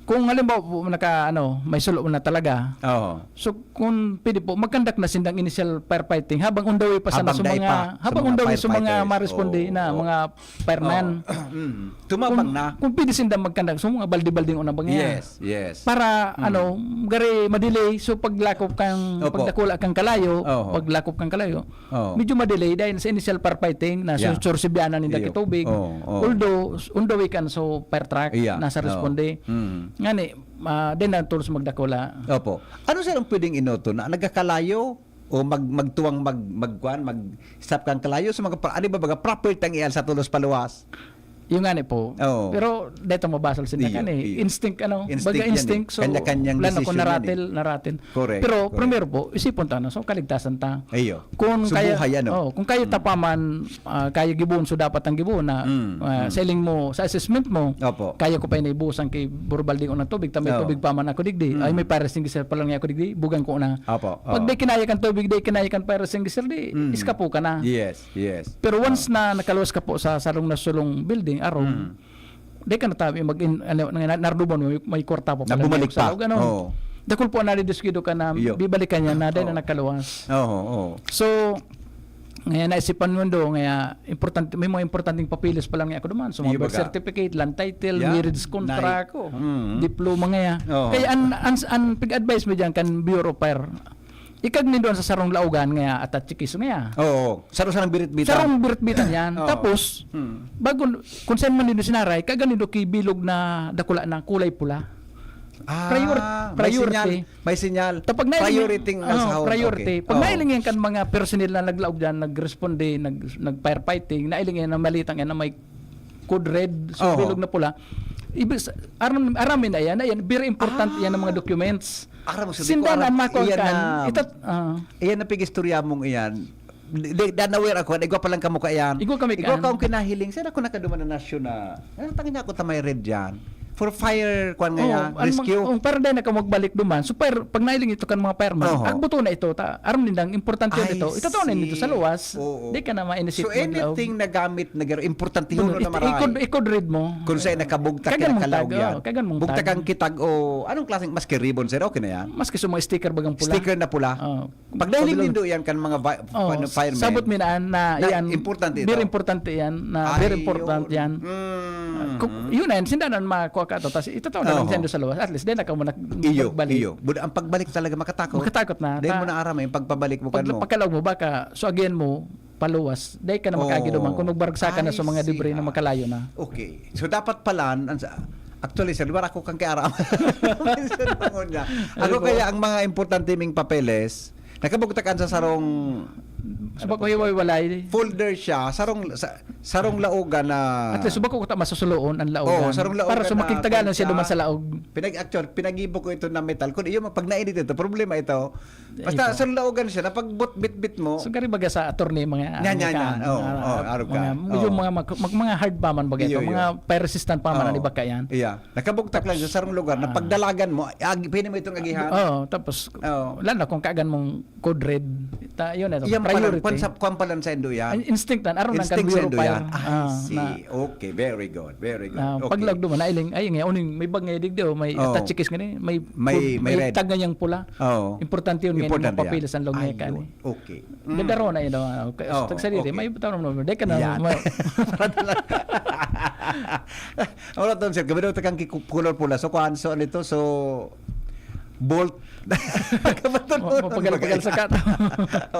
kung halimbawa po, naka, ano, may sulo na talaga. Oo. So, kung pwede po, magkandak na sindang initial firefighting habang on the way pa sana Habang sa dai mga, pa, sa habang mga on the way sa mga firefighters. maresponde Oo. na mga fireman. Oo. Mm. Tumabang kung, na. Kung pwede sindang magkandak, so mga balde-balde ko na bang yan. Yes, yes. Para, Mm. ano, gari madelay, so paglakop kang, Opo. pagdakula kang kalayo, Oho. paglakop kang kalayo, Oo. medyo madelay dahil sa initial firefighting na Yeah. su- sursibyanan ninda Iyo. kitubig. Oo, oo. Although, on the way kan, so fire truck Yeah. nasa Oo. responde. Mm. Ngani, ah, then ang tools magdakula. Opo. Ano, sir, ang pwedeng inoto na nagkakalayo o mag, magtuwang mag, magkuan, mag-stop kang kalayo sa mga pra-, ano ba, baga property ang iyan sa tulos paluwas? Yung ngani po. Oo. Pero dito mabasol sila Iyo, kan eh. iyo. Instinct, ano? Instinct Baga yan eh. Instinct. So, Kanya-kanyang lalo decision kung yan eh. Naratil, naratil. Correct, Pero correct. Primero po, isipon ta na. So, kaligtasan ta. Iyo. Kung So, kaya, buhay, ano? Oh, kung kaya Mm. tapaman, ah, kaya gibuon, so dapat ang gibuon na, Mm, ah, mm. sa iling mo, sa assessment mo, Opo. kaya ko pa inaibusan ki Burbal di unang tubig, ta may Oo. tubig pa man ako digdi. Mm. Ay, may fire extinguisher pa lang ako digdi, bugan ko na. Opo, oo. Pag di kinaya kan tubig, di kinaya kan fire extinguisher, di Mm. iskapo ka na. Yes, yes. Pero once Oo. na nakaluwas ka po sa sarong na sulong building, arong, Mm. di ka na tabi mag in, ano, na, narduman mo, may, may kwarta pa Na pala bumalik sa pa. loob, ano? Oo. Dakul po na didiskuido ka na Iyo. bibalikan niya na dahil Oo. na nakaluwas. Oo, oo. So, ngayon naisipan mo do, kaya importante, may mga importanteng papeles pa lang niya ako duman. So, mga Iyo, birth baga. certificate, land title, Yeah. marriage contract, Nai-, mm. diploma nga yan. Oo. Kaya ang, ang, ang pig-advise mo dyan kan Bureau of Fire, ikag nindo sa sarong laugan nga atatsikis nga yan. Oo. Saro-sarong birit-bitan. Sarong birit-bitan yan. Oo. Tapos, Hmm. bago, kung saan man nindo sinaray, kaga nindo ki bilog na dakula na kulay pula. Ah, Prior-, may priority. Sinyal, may sinyal. Tapos nailing, Priority nga oh, sa hawak. Priority. Okay. Pag Oo. nailing yan kan mga personnel na naglaog dyan, nag-responde, nag, nag-firefighting, nailing yan na malitang yan na may code red, so Oo. bilog na pula. Ibig sa-, aram, aramin na yan, na yan, very important yan ang mga documents. Aram mo, sabi ko, Sinda na aram, makuha iyan kan, na, itat-, ah. Iyan na pig-istorya mong iyan. Di, di, dan aware ako, igwa pa lang kamo ka iyan. Igwa kami Igwa kan. Ka akong kinahiling, sir, ako nakaduma na nasyon na. Ano, tangin ako ta may red dyan. For fire, kwan nga Oh, yan, ang rescue. Mga, oh, para dahil na ka magbalik duman. So, fire, pag nailing ito kan mga fireman, Oho. agbuto na ito. Ta, aram nindang importante I nito. Ito to na see. nito sa luwas. Oo. Di ka na mainisip So, maglaog. Anything na gamit na garo, importante yun Doon, na i- maray. i-code, i-code red mo. Kung sa'yo nakabugtak, Kagan mong kinakalaog tag, yan. Oh, kagan mong Bugtak tag. Ang kitag o anong klaseng maski ribbon, sir? Okay na yan? Maski sa mga sticker bagang pula. Sticker na pula. Oh. Pag nailing Pablo- nindo yan kan mga vi- Oh, ano, firemen. sabot mi na, na, Na yan. importante ito. Very importante yan. Na Ay, very important yun. Yan. Mm. Kung, yun na yan, sinda na makuha ka to. Tapos itataw na lang Oo. siya doon sa luwas. At least, di na ka muna Iyo, magbalik. iyo. Bud-, ang pagbalik talaga makatakot. Makatakot na. Dahil Ta- mo na aram eh, pagpabalik mo Pag, kan mo. Pagkalaog mo, baka, so again mo, paluwas. Dahil ka na makaagi Oo. duman. Kung magbagsak ka na Ay, sa mga see debris na na. Makalayo na. Okay. So, dapat pala, ang sa- actually, sir, wala ko kang kiaram. Minsan pa ngunyan. Ano Ako po? Kaya ang mga importante ming papeles, nakabugtakan sa sarong Sa bako hiwa-hiwalay. Folder siya, sarong sa, sarong laogan na At least, bako kita masusuloon ang laogan. Oo, sarong laogan Para sa na makigtagalan siya kanta. Duman sa laog. Pinag actual, pinagibo ko ito na metal. Kung iyo pag nainit ito, problema ito. Basta Ito. Sarong laogan siya, na pagbut bitbit mo. So, gari baga sa attorney, mga Yan, yan, mga yan. Oo, mga- oo, arog ka. mga, Oo. Yung mga, mag, mag- mga hard pa man baga ito, Iyo, iyo. mga fire resistant pa man Oo. ang iba ka yan. Iya. Nakabugtak lang siya, sarong lugar, na Ah. pagdalagan mo, agi, pwede mo itong agihan. Oo, tapos, Oo. lalo na kung kaagan mong code red, ta, yun, ito, Iyan pala, priority. kwan sa, kwan pala sa indo yan. Ang instinct na, aron lang kan Instinct sa Bureau indo Fire. yan. I Ah, see. Na, Okay, very good, very good. na, Okay. Paglaog duman, nailing, ay, nga, uning, may bag nga digdi, oh, may Oo. Atatsikis nga ni, may, May, food, may may red. tag nga niyang pula. Oo. Importante yun, nga, Importante mga papeles yan. ang laog niya Ayun. kani. Okay. Mm. Dadaro na yun, ah, okay. Oo, Tag sarili, okay. May tao naman, di ka na, Yan. ma- Wala to, sir. Gabi daw takang ki-, color pula. So, kuan, so, ano ito? So, bolt. Ma-, mapagal-pagal sa kato.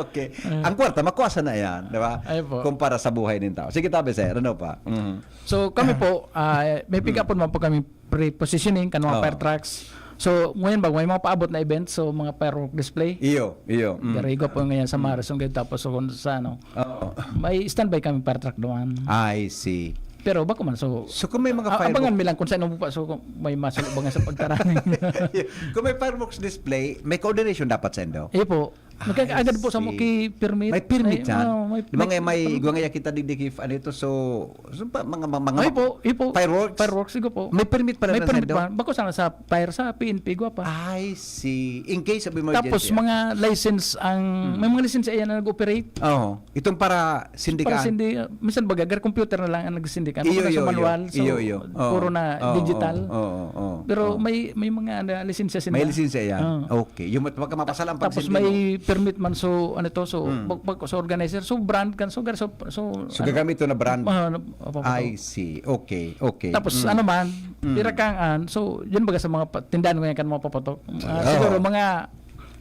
Okay. Ah. Ang kwarta, makuha sa na yan, di ba? Ay po. Kumpara sa buhay ng tao. Sige, tabi, sir. Ano pa? Mhm. So, kami po, ah, may pick-up po naman po kami pre-positioning kan mga Oo. fire trucks. So, ngayon ba, may mga paabot na event, so mga firework display. Iyo, iyo. Mm. Garigo po ngayon sa Marisol, tapos so, kung sa ano, Oo. may standby kami fire truck doon. I see. Pero bako man, so, So, kung may mga a- firework- abangan mi lang kung saan mo pa, so, kung may masulog ba nga sa pagtarani. Kung may fireworks display, may coordination dapat sa indo? Iyo po. Magkakaagad po sa mo ki permit. May permit yan? Oo, may, Di ba may, nga may, may igwa nga kita digdi ki, ano ito, so, so pa, mga, mga, mga Ay po, ay po. Fireworks? Fireworks, igo po. May permit pala May na permit sendo? Ba? Bako sana sa fire sa P N P, igwa pa. I see. In case of emergency. Tapos mga license ang, Hmm. may mga license ayan na nag-operate. Oo. Itong para Para sindikaan. sindi, minsan baga, gar computer na lang ang nagsisindikan. Iyo, Bako na iyo, sa iyo. manual, so, Iyo, iyo. Oo. puro na Oo, digital. oo, oo, oo, Pero oo. may, may mga, ano, lisensya sila. May lisensya yan. Oo. Okay. Yung mat-, baka mapasalampas Tapos hindi may mo. permit man, so, ano to, so, Mm. bag-, bag-, so, organizer, so, brand kan, so, gar-, so, so, So, ano, gagamit to na brand? ah, ano, opo, opo. I see. Okay, okay. Tapos, Mm. ano man, Mm. pira kang an, so, yun baga sa mga pa-, tindahan ko yan kan mga papatok. Ah, Oo. siguro, mga,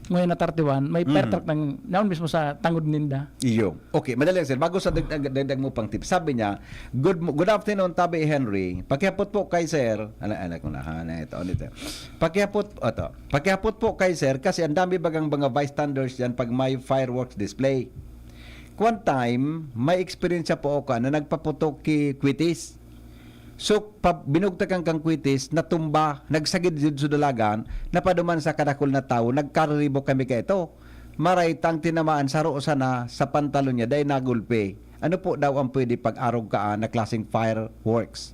ngayon na thirty-one, may fire Mm. truck ng, naon mismo sa tangod ninda. Iyo. Okay, madali lang, sir. Bago sa dag-, dag-, dagdag mo pang tip, sabi niya, "Good mo-, good afternoon, Tabi Henry. Pakihapot po kay sir." Ala, ala ko na, ha, na ito, ano ito? Pakihapot, ito. "Pakihapot po kay sir kasi ang dami bagang mga bystanders diyan pag may fireworks display. One time, may eksperyensya po ako na nagpaputok ki Kwitis. So, pa-, binugtakan kang Kwitis, natumba, nagsagid jud sa dalagan, napaduman sa kadakul na tawo, nagkariribok kami kaito. Maray tang tinamaan saro sana sa pantalon niya, dai nagulpi. Ano po daw ang pwede pag-arog kaan na klaseng fireworks?"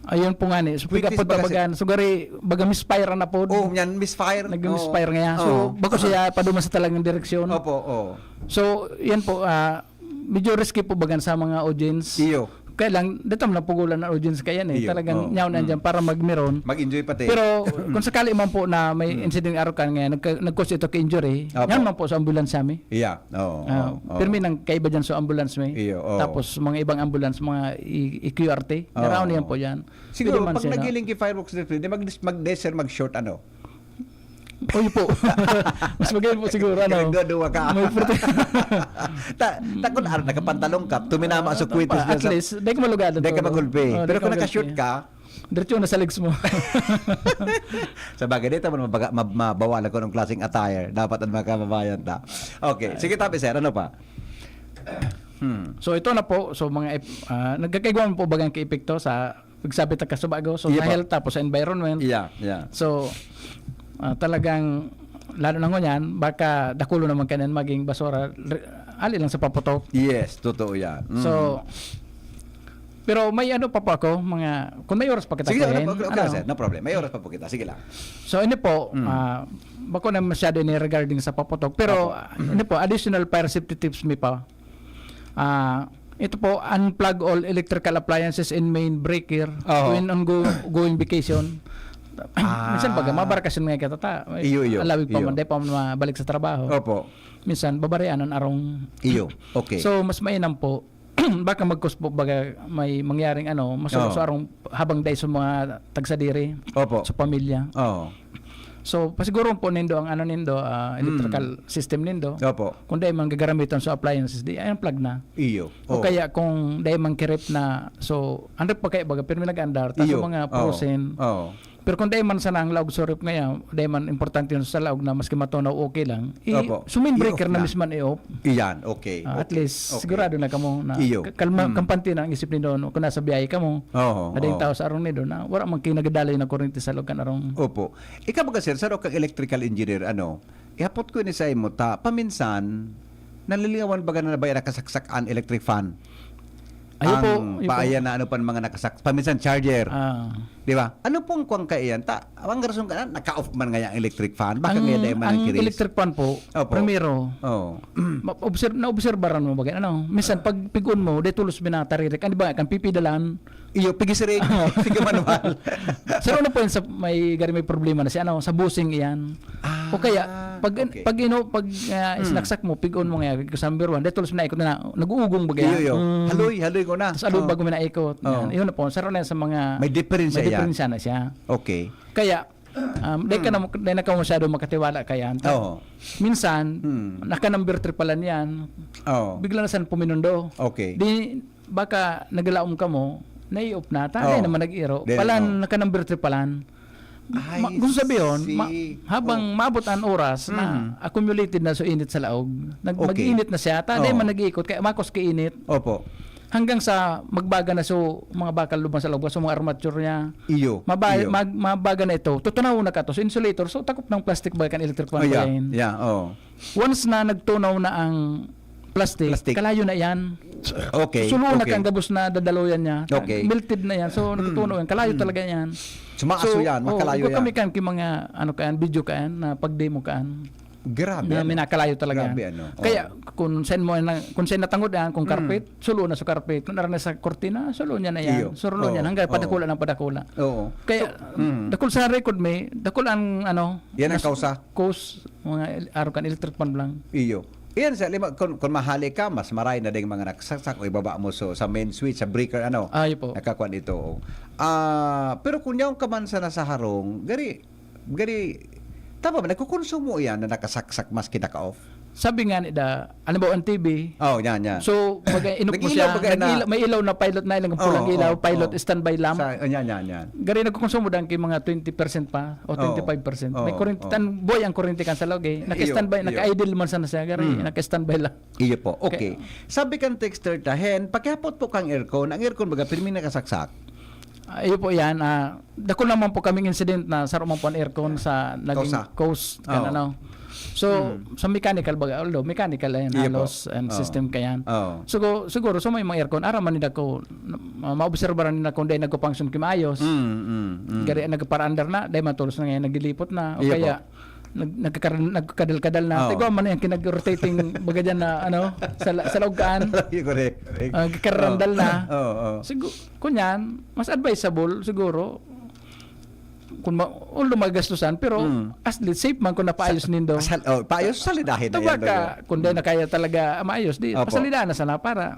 Ayun po nga ni. So, Kwitis piga po baga si tabagan. So, gari, baga misfire na po. Oh, yan, misfire. Nag-misfire Oo. nga yan. So, Oo. bako siya paduman sa talagang direksyon. Opo, oo. So, yan po, ah, medyo risky po bagan sa mga audience. Iyo. Kaya lang, dito mo napugulan ang audience kaya yan eh. Iyo, Talagang oo. nyaw na Mm. dyan para magmiron. Mag-enjoy pati. Pero kung sakali man po na may Mm. incident araw kan ngayon, nagka-, nag-cause ito ka injury, Opo. yan man po sa ambulance kami. Yeah. Oo, Ah, oo, oo. pirmi nang kaiba dyan sa ambulance may. Iyo, oo. Tapos mga ibang ambulance, mga i-, E Q R T, Oo. naraon yan po yan. Siguro, Pwede man pag siya, no? nagiling ki fireworks display, di mag-, mag-desert, mag-short, ano? Uy po. Mas magayon po siguro, ano? Nagduduwa ka. May prote- Ta-, takot, ah, nakapantalon ka, tuminama sa Ah, kwitis pa, dyan at sa least, di ka malugad Di ka ito. magulpi. Oh, di Pero ka kung magulpi. naka-short ka, Diretso na sa legs mo. Sa bagay, dito man mabaga-, mab-, mabawal kung anong klaseng attire dapat ang mga kababayan ta. Okay, sige, Tabi, sir, ano pa? Hmm. So, ito na po. So, mga ep-, ah, nagkakaigwa man po bagang kaepekto sa pagsabi ta ka sa bago. So, Iya sa po. health tapos sa environment. Iya, iya. So, ah, talagang, lalo na ngunyan, baka dakulo naman kanan maging basura, re-, ali lang sa paputok. Yes, totoo yan. Mm. So, pero may ano pa po ako, mga, kung may oras pa kita Sige, wala kain, po, okay, okay, ano? sir. No problem. May oras pa po kita. Sige lang. So, ini po, Mm. ah, bako na masyado ini regarding sa paputok. Pero, Opo. ah, ini po, additional fire safety tips mi pa. Ah, ito po, unplug all electrical appliances and main breaker Oo. when on go-, going vacation. Ah. Minsan baga, mabarkasyon nga kita ta. May Iyo, iyo. alawig pa Iyo. man, di pa man mabalik sa trabaho. Opo. Minsan, babarianan arong Iyo. Okay. So, mas mainam po, baka mag-cause po, baga may mangyaring ano, mas Oo. sa arong habang dahil sa mga tagsadiri, Opo. sa pamilya. Oo. So, pasiguron po nindo ang ano nindo, ah, Mm. electrical system nindo. Opo. Kung dahil man gagaramitan sa appliances, di, ay, unplug na. Iyo. O Oo. kaya kung dahil man kirip na, so, ang rep pa kaya baga, pero may nag-andar, tas Iyo. sa mga Oo. frozen. Oo. Pero kung dahil man sana ang laog sa rep ngayon, dahil man importante yun sa laog na maski matunaw, okay lang. I-, Opo. so, main Iyo, breaker na na. mismo i-off. Iyan, okay, Ah, at okay, least, okay. sigurado na kamo na Iyo. ka-, kalma, Mm. kampante na ang isip nindo, no? Kung nasa biyahe kamo, Oo, na ding oo. tao sa arong nindo na wala man kayo nagadaloy na kurente sa loob kan arong Opo. Ikaw baga, sir, saro kang electrical engineer, ano, ihapot ko ini sa imo ta, paminsan, nalilingawan baga na ba yan nakasaksak an electric fan? Ayo po, Ang ayo po. paaya na ano pan mga nakasak-, paminsan charger. Ah. Di ba? Ano pong kuwang kaiyan? Ta, ang rason ka na, naka-off man nga yung electric fan. Baka Ang, nga dahil man ang ang kiris. electric fan po, Opo. primero, Oo. ma-, observe, naobserbaran mo ba? Ano? Minsan, pag pigun mo, de tulos binataririk. Ano ba? Kan pipidalan, Iyo, pigisiring. Sige, manual. Sir, ano po yun sa may gari may problema na si ano, sa busing iyan? Ah, O kaya, pag, okay. pag ino-, pag, ah, Hmm. sinaksak mo, pigon mo nga, sa number one, dahil tulos na ikot na, nag-uugong ba kaya? Iyo, iyo. Mm. Haloy, haloy ko na. Tapos aloy Oo. bago mo naikot. Oo. Yan. Yun na po, sir, na sa mga May diferensya may yan. diferensya na siya. Okay. Kaya, um, dahil ka Hmm. na, dahil na ka masyado makatiwala kaya, Oo. minsan, Hmm. naka-number three pala niyan, Oo. bigla na saan puminundo. Okay. Di, baka naglaom ka mo, nai-off na, ta, Oo. di naman nag-iro. Di na, Palan, oo. naka-number three palan. I Ma-, gusto sabihin, ma-, see. habang Oh. maabot ang oras na Mm. accumulated na sa init sa laog, nag-, Okay. mag-init na siya, ta, di Oo. man nag-iikot, kaya makos kainit. Opo. hanggang sa magbaga na so mga bakal lubang sa loob, so mga armature niya. Iyo. Maba- iyo. mag- mabaga na ito. Tutunaw na ka to. So insulator. So takop ng plastic ba kan electric fan Oh, yeah. ba yan? Yeah, oh. Once na nagtunaw na ang plastic, Plastic. kalayo na yan. Okay. Sulo na okay. kang gabos na dadaloyan niya. Okay. Melted na yan. So, Mm. nagtutunaw yan. Kalayo Mm. talaga yan. Sumaso yan, oh, makalayo igo kami yan. kan ki mga, ano kan, video kan, na pagdemo kan. Grabe, Na ano? minakalayo talaga. Grabe, ano? Oh. Kaya, kung saan mo na, kung saan natangod yan, kung Mm. carpet, sulo na sa carpet. Kung aran na sa kortina, sulo niya na yan. Iyo. Sulo niya, Oo. hanggang Oo. padakula ng padakula. Oo. Kaya, So, mm. dakul sa record may, dakul ang, ano, Yan ang nas- kausa. Cause, mga el- araw kan electric fan lang. Iyo. Iyan sa lima, kung, kung mahali ka, mas maray na ding mga nagsaksak o ibaba mo so, sa main switch, sa breaker, ano. Ah, iyo po. Nakakuan ito. Oh. Ah, pero kung yaon ka man sa nasa harong, gari, gari, tama ba, nagkukonsumo yan na nakasaksak maski naka-off? Sabi nga ni da, ano ba ang T V? Oh, yan, yan. So, baga, inok mo Nag-ilaw siya. baga na- Nag-ilaw, may ilaw na pilot na ilang pulang Oo, ilaw, oo, pilot, oo. Standby lamp. Sa, oh, yan, yan, yan. Gari nagkukonsumo dang ki mga twenty percent pa o Oo, twenty-five percent. May oo, kuryente, oo. tan boy ang kuryente kan sa loob eh. Naka-standby, Iyo, iyo. naka-idle man sana siya. Gari, Mm. naka-standby lang. Iyo po. Okay. Sabi kan texter ta, Hen, pakihapot po kang aircon. Ang aircon baga, pirmi nakasaksak. Ah, iyo po yan. Ah, dakul naman po kaming incident na saro man po ang aircon sa naging Kausa. cause kan Oo. ano. So, sa mechanical baga, although mechanical yan, Iyo po. halos and Oo. system ka yan. Oo. So, siguro, so may mga aircon, araman nila ko, ma- maobserbaran nila kung dahil nagko-function ki maayos. Mm, mm, mm. Gari, nagpara-under na, dahil matulos na ngayon, naglilipot na. O Iyo kaya, nag, nagkakar- nagkakadal-kadal na. Oo. Tigwa man yan, kinag-rotating, baga dyan na, ano, sa, la- sa laog kaan. Correct, correct. Ah, kakarandal Oo. na. Oo, oo. Siguro, kunyan, mas advisable siguro kung ma- although magastusan, pero Mm. at least safe man kung napaayos nindo. Sal- oh, paayos, salidahin na Taba yan, ka, baga. kung dahil na kaya talaga maayos, di, Opo. pasalida na sana para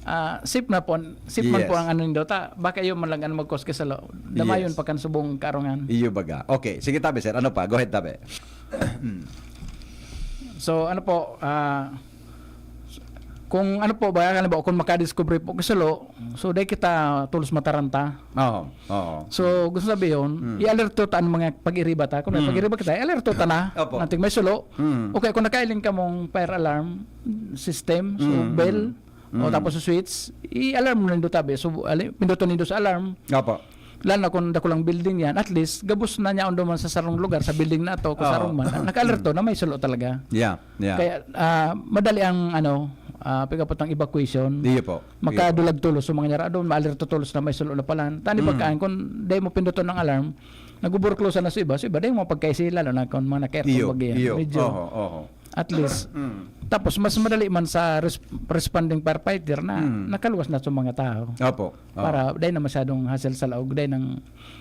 ah, safe na po, safe man Yes. po ang ano nindo. Ta, baka yun man lang ang mag-cause ka sa lo. Damayon Yes. pa kan subong karungan. Iyo baga. Okay, sige tabi sir. Ano pa? Go ahead tabi. So, ano po, ah, kung ano po ba, ano ba, kung makadiscover po ka sa lo, so dahil kita tulos mataranta. Oo, oo. So, gusto sabihin, Mm. i-alerto ta ang mga pag-iriba ta. Kung may Mm. pag-iriba kita, i-alerto ta na. Opo. Nating may sulo. Mm. Okay, kung nakailing ka mong fire alarm system, so Mm, bell, mm, o mm. tapos sa switch, i-alarm mo nindo tabi. So, ali, pinduton nindo sa alarm. Opo. Lalo na kung dakulang building yan, at least, gabos na niya duman sa sarong lugar, sa building na to, kung Oo. sarong man, naka-alerto na may sulo talaga. Yeah, yeah. Kaya, ah, madali ang, ano, ah, pagkapot ng evacuation. Iyo po. Makadulag tulos sa mga nyara doon, maalerto tulos na may sulo na palan. Tani Mm. ba kaan, kung dahil mo pinduton ng alarm, nagbuburklosan na sa iba, sa iba, dahil mo pagkaisi, lalo na kung mga naka-aircon Iyo, bagay yan. iyo. Medyo, Oho, oho. at least, Mm. tapos mas madali man sa res- responding firefighter na Mm. nakaluwas na sa mga tao. Opo. Oho. Para dahil na masyadong hassle sa laog, dahil ng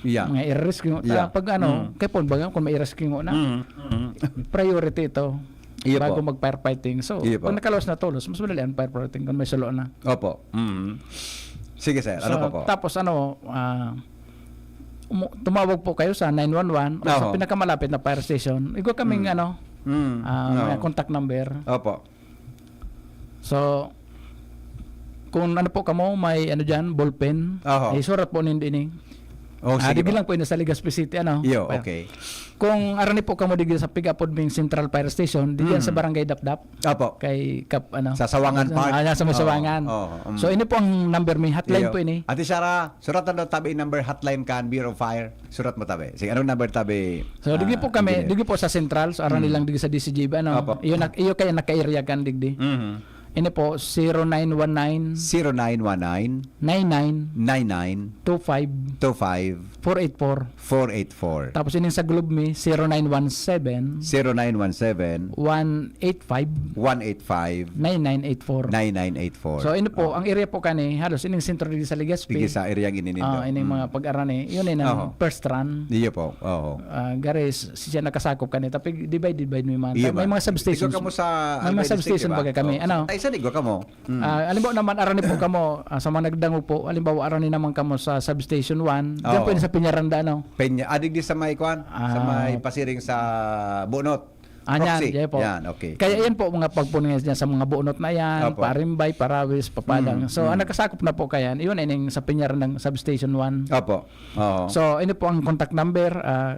Yeah. mga i-rescue. Yeah. Pag ano, Mm. kaya po ba, kung may i-rescue na, Mm, mm. priority ito Iyo bago po. mag-firefighting. So, Iyo po. pag nakaluwas na tulos, mas madali ang firefighting kung may sulo na. Opo. Mm. Sige sir, ano So, pa po? Tapos ano, ah, umu- tumawag po kayo sa nine one one o sa Oho. pinakamalapit na fire station. Igo kaming Mm. ano, Mm. ah, No. mga contact number. Opo. So, kung ano po kamo, may ano dyan, ballpen, Oho. eh, surat po nindo ini. Oh, Ah, sige digi po. lang po ini sa Legazpi City, ano? Iyo, Fire. Okay. Kung aran po kamo digi sa pig-apod ming Central Fire Station, digi yan Mm. sa Barangay Dapdap. Opo. Kay Kap, ano? Sa Sawangan Park? Ah, sa may Oo. Sawangan. Oo, mm. So, ini po ang number mi, hotline Iyo. po ini. Ate Sara, suratan daw tabi number hotline kan Bureau of Fire. Surat mo tabi. Sige, anong number tabi? So, digi Ah, po kami, engineer? digi po sa Central, so aran Mm. nilang digi sa D C G B, ano? Opo. Iyo, na, iyo kaya naka-area kan digdi. Mhm. Ini po, zero nine one nine, Zero nine one nine, nine nine, nine nine, two five, two five, four eight four. four eight four. Tapos ining sa Globe Mi, zero nine one seven, Zero nine one seven, one eight five, one eight five, nine nine eight four. nine nine eight four. So, ini po, Oh. ang area po kani, halos ining sentro digi sa Legazpi. Sige sa area ang ininindo. Ah, ining Mm. mga pag-aran eh. Yun eh, na Oho. first run. Iyo po. Oho. Ah, garis, siya nakasakop kani. Tapi divide, divide mo man. Iyo May man. mga substations. Ikaw kamo sa May mga Albay District, substation di ba? baga kami. Oh. Ano? Ay, saan igwa kamo? Mm. Ah, halimbawa naman, arani po kamo, ah, sa mga nagdangog po, halimbawa, arani naman kamo sa Substation one, diyan Oo. po yun sa Peñaranda, no? Peña, adig di sa may kwan? Sa Ah. may pasiring sa Bunot. Ah, yan, Proxy. yan po. Yan, okay. Kaya yan po, mga pagpuno niya sa mga bunot na yan, Opo. Parimbay, Parawis, Papadang. Mm, So, ang mm. nakasakop na po kaya, yun ay ning sa Peñaranda, Substation one. Opo. Oo. So, ini po ang contact number, ah,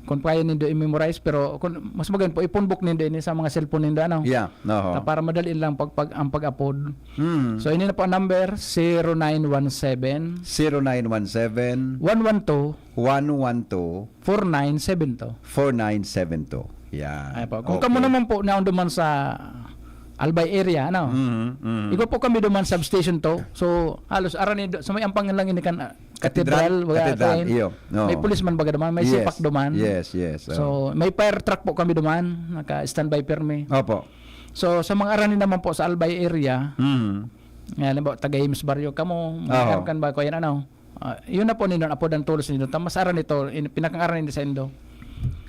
Kung kaya nindo i-memorize, pero kung mas maganda po, i-phone book nindo ini sa mga cellphone nindo, ano? Yeah, oho. Na para madali lang pag, pag, ang pag-upload. Mm. So, ini na po ang number, zero nine one seven, Zero nine one seven, one one two, one one two, four nine seven two. Four nine seven two. Yan. Ay po. Kung Okay. kamo naman po naon duman sa Albay area, ano? Mhm, mhm. Igwa po kami duman substation to. So, halos arani do-, sa may ampang lang ini kan, ah, Katedral, katedral, baga, katedral, kain. Iyo. Oo. May pulis man baga duman, may Yes. sipak duman. Yes, yes, oo. So, may fire truck po kami duman, naka-standby permi. Opo. So, sa mga arani naman po sa Albay area, Mhm. nga, halimbawa, taga James Barrio kamo, may Oho. aram kan ba ko yan, ano? Ah, yun na po nindon, apod ang tulos nindon. Ta-, mas aran ito, in, pinakang aran nindon sa indo.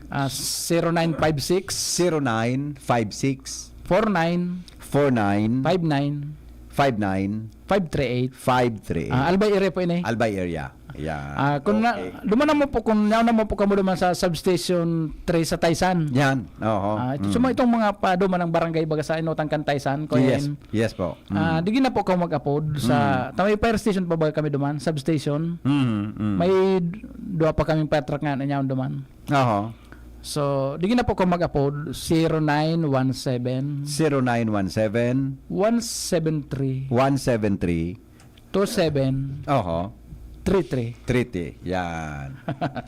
Ah, zero nine five six, Zero nine five six, four nine, four nine, five nine, five nine, five three eight. Five three eight. Ah, Albay area po ini. Albay area. Yeah. Ah, kung na, Okay. duman naman po, kung naon naman po kamo duman sa substation three sa Taysan. Yan. Oho. Ah, ito, Mm. sa mga itong mga paduman ng barangay, baga sa Inotang kan Taysan, Kuya Yes. Ian. Yes po. Ah, Mm. di na po kamo mag-upload sa, Mm. ta may fire station pa ba kami duman? Substation? Mm, mm. May d-, dua pa kaming fire truck nga nanyaon duman. Oho. So, di na po kamo mag-upload, zero nine one seven, Zero nine one seven, one seven three, one seven three, two seven, Oho. three three. Treaty. Yan.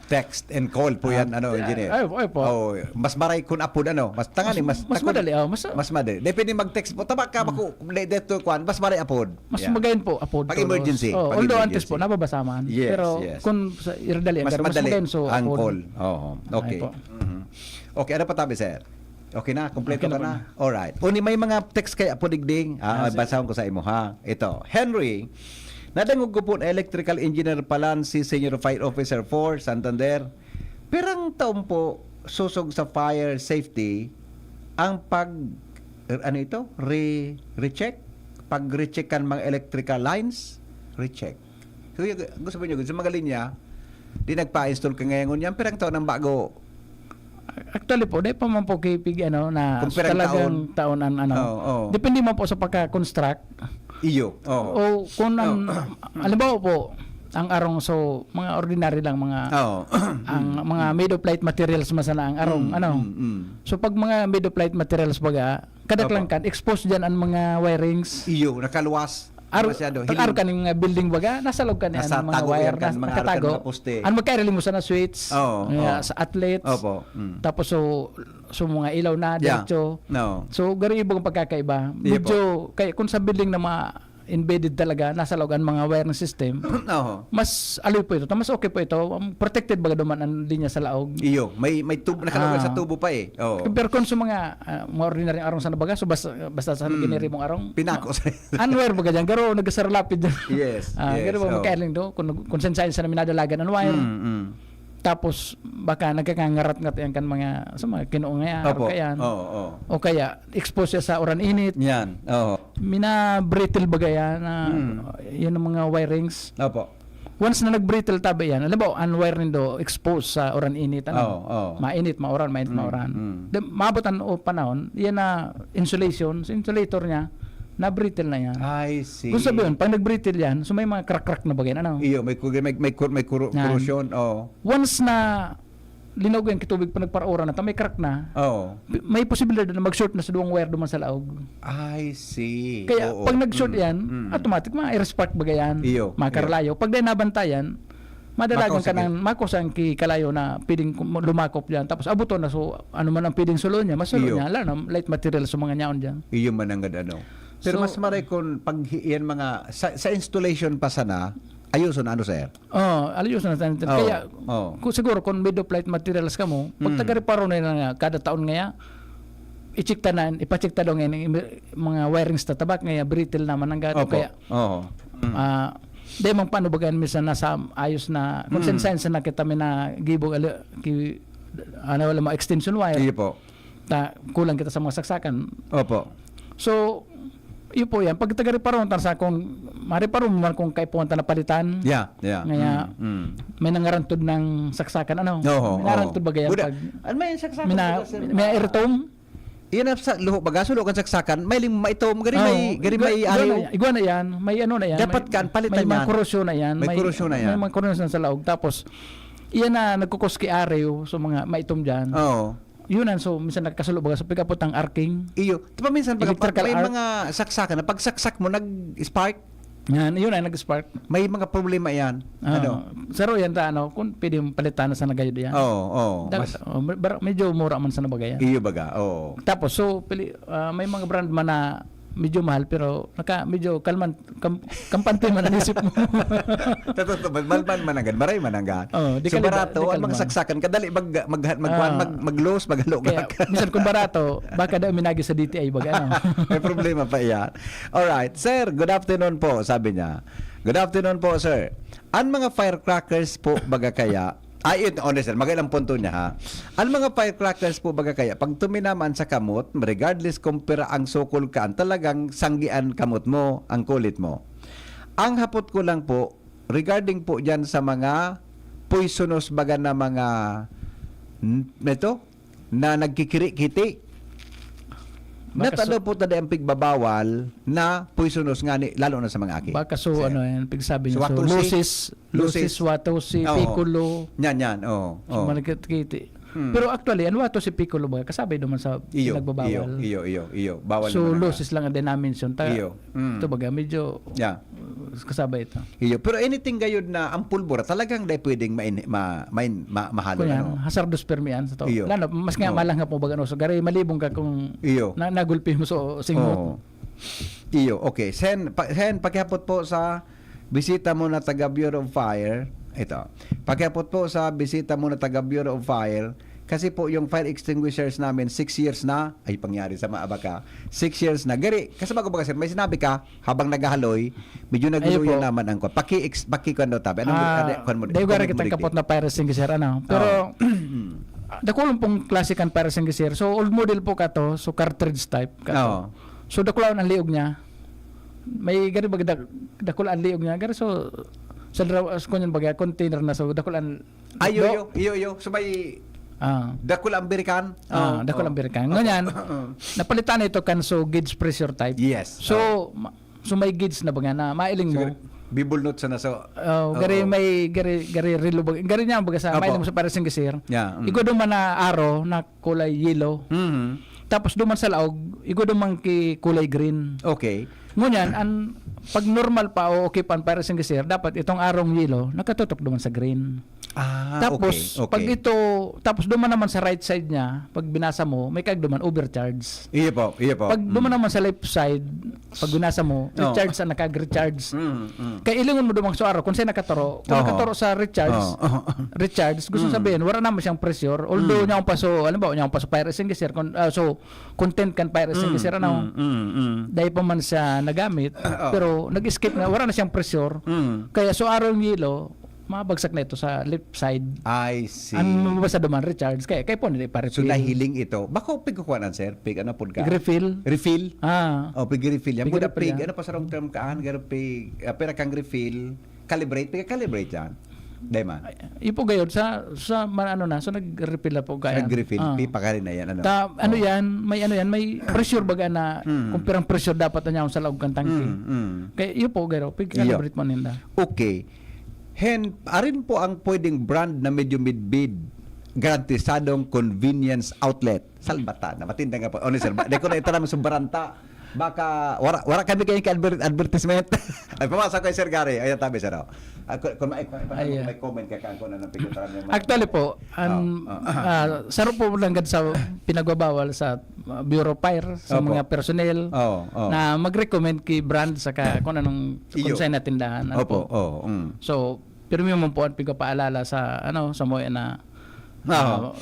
Text and call po yan, Ah, ano, engineer? ay, ay po. Oh, mas maray kun apod, ano? Mas tangani, Mas, mas mas takon. madali, oh, mas Mas madali. Depende mag-text po. Tama ka, Hmm. bako, de-, deto, kwan, mas maray apod. Mas Yeah. magayon po, apod Pag tolos. emergency, Oh, pag although antes emergency. po, nababasa man. Yes, Pero yes. kung sa iradali, Mas pero mas madali magayon, so, ang apod. call. Oo. Ay Okay. po. Mhm. Okay, ano pa tabi, sir? Okay na, kompleto Okay na ka po na. na. Alright. Uni, may mga text kaya po, digding. Ah, Ah, sige. basahon ko sa imo, ha? Ito. Henry, nadangog ko po na electrical engineer palan si Senior Fire Officer four, Santander. Pirang taon po susog sa fire safety ang pag, ano ito? Re-, recheck? Pag-recheck kan mga electrical lines? Recheck. So, yung, gusto mo nyo, sa mga linya, di nagpa-install ka ngayon yan, pirang taon ang bago? Actually po, di pa man po kipig, ano, na Kung pirang talagang taon. taon ang, ano. Oo, oo. Depende man po sa pagka-construct. Iyo, oo. O kung ang, Oo. halimbawa po, ang arong, so, mga ordinary lang, mga, Oo. ang mga made of light materials man sana ang arong, Mm, ano. mm, mm. So, pag mga made of light materials baga, kadaklan Opo. kan, exposed dyan ang mga wirings. Iyo, nakaluwas. Ar-, Masyado, pag hiling. ar kaning, uh, building baga, nasa loob ka niya Nasa ng mga tago wire yan kan na mga nakatago. arkan na poste. Ang magkairiling mo sana switch, Oo, yeah, oo. sa outlets. Opo, mm. Tapos, so, so mga ilaw na, Yeah. diretso. No. So, garo ibang pagkakaiba. Iya po. Medyo, kaya kung sa building na mga embedded talaga, nasa loob ang mga wiring system, Oo. mas aloy po ito. Mas okay po ito. Um, protected baga duman ang linya sa laog. Iyo, may, may tub-, nakalagay sa Ah. tubo pa eh. Oo. Pero kung sa mga, ah, mga ordinary arong sana baga, so basta, basta sa Mm. giniri mong arong, Pinako sa unwire baga dyan, garo nagsaralapid dyan. Yes, Ah, yes, garo oo. magkailing do, kung, kung saan-saan sana minadalagan ang wire. Mm, mm. Tapos, baka nagkakangarat-ngat yan kan mga, sa mga kinuong nga, Opo. arong kayan. Oo, oo. O kaya, expose siya sa uran init. Yan, oo. Mina-brittle baga yan, na, Mm. yun ang mga wirings. Opo. Once na nag-brittle tabi yan, alam mo, ang wire nindo exposed sa uran init, ano? Oo, oo. Mainit, mauran, mainit, Mm, mauran. mm. Then, maabot ang o, panahon, yan na insulation, sa insulator niya, na-brittle na yan. I see. Kung sabi yun, pag nag-brittle yan, so may mga crack-crack na bagay, ano? Iyo, may ku-, may, may kur-, may kuru-, Yan. corrosion, oo. Once na linaog yan kitubig pa nagparaura na, ta may crack na, Oo. may posibilidad na mag-short na sa duwang wire duman sa laog. I see. Kaya Oo. pag nag-short Mm, yan, mm. automatic, ma-air spark baga yan, Iyo, makaralayo. Pag di nabantayan, madalagan Makos ka ang ng, makos ang ki-, kalayo na pwedeng kum-, lumakop yan. Tapos abuton na, so ano man ang pwedeng solo niya, masolo Iyo. niya. Lalo na light material sa mga nyaon dyan. Iyo man ang ano. Pero So, mas maray kung pag hi-, yan mga, sa, sa installation pa sana, ayuson, ano, sir? Oh, ayuson na sana. Oh, Kaya, oh. kung, siguro kung made of light materials ka mo, pag Mm. taga-reparo na yun nga, kada taon nga, i-check ta na, ipa-check ta daw ngayon, yung mga wirings ta tabak nga, brittle naman ang gato. Opo. Kaya, Oo. Mm. ah, di man paano baga yan, minsan nasa ayos na, kung Mm. sensa-sensa na kita may nagibo, ali-, ki-, ano, wala mo, extension wire. Iyo po. Ta, kulang kita sa mga saksakan. Opo. So, yun po yan. Pag taga-reparo, ta sa kung mareparo mo man kung kaipuhan ta na palitan. Yeah, yeah. Ngaya, Mm, mm. may nangarantod ng saksakan, ano? Oo, May narantod oo. baga yan Buda-, pag ano may saksakan mina-, baga, sir? may airtone? Yan ang sa luho baga, sulo kan saksakan, may lim-, maitom, gari Oo, may, gari igwa-, may igwa na ariw. yan, igwa na yan, may ano na yan, Dapat may, kan, palitan may mga yan. korosyon na yan, May may, korosyon na may yan. mga korosyon sa laog. Tapos, Iyan na nagkukuski arew sa mga maitom dyan. Oo. Yun ang so, minsan nagkasulo baga sa pagkapot ang arcing. Iyo. Di ba minsan pag, Electrical may arc? Mga saksakan na pagsaksak mo, nag-spark. Yan, yun ay nag-spark. May mga problema yan. Ah, Ano? Saro yan ta, ano, kung pwede yung palitan na sa nagayod yan. Oo, oo. Dag- Mas, oh, bar- medyo mura man sa nabaga yan. iyo baga, oo. Tapos, so, pili, ah, may mga brand man na medyo mahal, pero naka, medyo kalman, kam, kampante man ang isip mo. Totoo, man, man, man, mananggan, maray mananggan. Oh, di So, ka barato, di ka ang mga kalman. Saksakan, kadali mag, mag, mag, Ah. mag, mag-loss, mag-halo Kaya, ka. Minsan kung barato, baka daw minagi sa D T I baga, ano? May problema pa iyan. Alright, sir, good afternoon po, sabi niya. Good afternoon po, sir. Ang mga firecrackers po, baga kaya, ay, ito, honest, sir, magandang punto niya, ha. Ang mga firecrackers po, baga kaya, pag tuminaman sa kamot, regardless kung pira ang sukol kaan, talagang sanggian kamot mo, ang kulit mo. Ang hapot ko lang po, regarding po dyan sa mga poisonous baga na mga, n- ito, na nagkikiri-kiti. Baka Natalo so- po tayo ang pigbabawal na poisonous nga ni, lalo na sa mga aki. Baka so, Sir. Ano yan, pigsabi niya. So, Swatosi. lucis, lucis, Lucis. swatosi, Oo. piccolo, Yan, yan. Oo. so, Oo. malagkit-kiti. Hmm. Pero actually, ang swatosi, piccolo ba, kasabay naman sa Iyo, pinagbabawal. iyo, iyo, iyo, iyo. Bawal So, naman ang lucis lang ang dimension. Ta, Iyo. Mm. Ito baga, medyo Yeah. uh, kasabay ito. Iyo. Pero anything gayud na ang pulbura, talagang dahil pwedeng main, ma, main, ma, mahalo. Kunyan, Ano? hazardous permi yan sa tao. Iyo. Lalo, mas nga Oo. Malanghap mo baga, ano, so, gari malibong ka kung Iyo. na, nagulpi mo sa singot. Oo. Iyo, okay. Sen, pa, Sen, pakiapot po sa bisita mo na taga Bureau of Fire. Ito. Pakiapot po sa bisita mo na taga Bureau of Fire. Kasi po yung fire extinguishers namin, six years na. Ay, pangyari sa maaba ka. Six years na. Gari, kasi bago ba kasi, may sinabi ka, habang naghahaloy, medyo naguluyan po. Naman ang kwan. Paki, ex, paki kwan daw tabi. Anong Ah, ano, kwan mo? dahil Kwan gari mo kitang digdi? Kapot na fire extinguisher, ano. Pero, Oo. Mm. Dakulon pong klase kan fire extinguisher. So, old model po ka to. So, cartridge type ka to. Oo. So, dakulaan ang liog niya. May gari baga dak, dakulaan liog niya. Gari so, sa draw, as kunyan baga, container na. So, dakulaan. Ayo, do- yo, iyo, iyo. So may Ah. Dakul ang birikan? Ah, Oo, dakulang oo. Birikan. Ngunyan, Oo. napalitan na ito kan so gauge pressure type. Yes. So, ma- so may gauge na baga na mailing mo. Siguro, bibulnot sa naso. Oh, gari Oo. may gari gari relo baga, gari niya baga sa Opo. mailing mo sa fire extinguisher. Yeah, mm. Igwa duman na aro na kulay yellow. Mhm. Tapos duman sa laog, igwa duman ki kulay green. Okay. Ngunyan, an pag normal pa o okay pa ang fire extinguisher, dapat itong arong yellow nakatutok duman sa green. Ah, Tapos, okay, okay. Pag ito, tapos duman naman sa right side niya, pag binasa mo, may kagduman, overcharge. Iyo po, iyo po. Pag duman Mm. naman sa left side, pag binasa mo, Oo. recharge ang nakag-recharge. Mm, mm. Kaya ilingon mo duman sa araw, kung saan nakaturo, kung Oo. nakaturo sa recharge, Oo, oo. recharge, gusto Mm. sabihin, wala naman siyang pressure. Although, Mm. niya pa so, alam ba, niya pa so fire extinguisher, kung, ah, so, content kan fire extinguisher, Mm, ano, mm, mm, mm. dahil pa man siya nagamit, Oo. pero nag-escape na, wala na siyang pressure. Mm. Kaya so araw ng yelo, mabagsak na ito sa left side. I see. Ang mabasa duman, recharge. Kaya, kaya po, hindi pa So, refill. Nahiling ito. Bako, pigkukuhanan, sir? Pig, ano po ka? Pig-refill. Refill? Ah. O, pig-refill yan. Pig-refill Buda pig, yan. Ano pa sarong term kaan? Garo pig, ah, pira kang refill. Calibrate. Pig-calibrate yan. Dai man. Ipo gayod sa, sa man, ano na, so nag-refill na po kaya. Nag-refill. Ah. Pipa ka rin na yan. Ano? Ta, ano Oh. yan, may ano yan, may pressure baga na Hmm. kung pirang pressure dapat na niya sa laog kan tangke. Mm, mm. Kaya yun po, garo, pig-calibrate mo ninda. Okay. Hen, arin po ang pwedeng brand na medyo midbid, garantisadong convenience outlet. Salbata na, matinda nga po. Honest, sir, ba, di ko na itaram sa baranta. Baka, wala, wala kami kayong adver-, advertisement. Ay, pamasa ko, Sir Gary. Ayan, tabi, sir. Oh. Ah, kung, kung, may, kung, kung Ayan. may comment ka, kung ano nang pagkataram niya, mga- Actually po, ang Oh, oh. ah, saro po lang gad sa pinagbabawal sa uh, Bureau of Fire, sa Opo. Mga personnel, Oh, oh. na mag-recommend ki brand sa ka, kung anong Iyo. kung saan na tindahan. Ano Opo, po. oh, mm. So, pero may man po ang pigpapaalala sa, ano, sa mga na, Ah.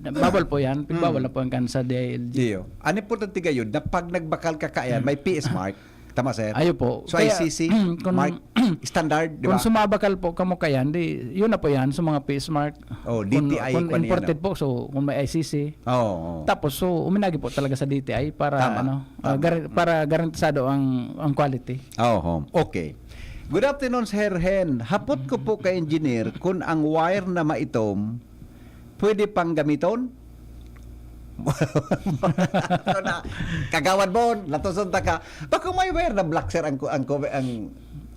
ah, bawal po yan. Pigbawal Mm. na po yan kan sa D I L G. Iyo. Ang importante gayud na pag nagbakal ka kaya, may P S mark. Tama, sir? Ayo po. So, Kaya, I C C kung, mark, standard, di kung ba? sumabakal po kamo kayan, di, yun na po yan, sa mga P S mark. Oh, Kung, D T I kung pa niya, imported no? po, so kung may I C C. Oo. Tapos, so, uminagi po talaga sa D T I para, Tama, ano, tama. ah, gar- para garantisado ang, ang quality. Oo. Okay. Good afternoon, Sir Hen. Hapot ko po kay engineer kung ang wire na maitom, pwede pang gamiton? Ito na, Kagawad Bon, latoson ta ka. Baka may wire na black, sir, ang, ang, ang,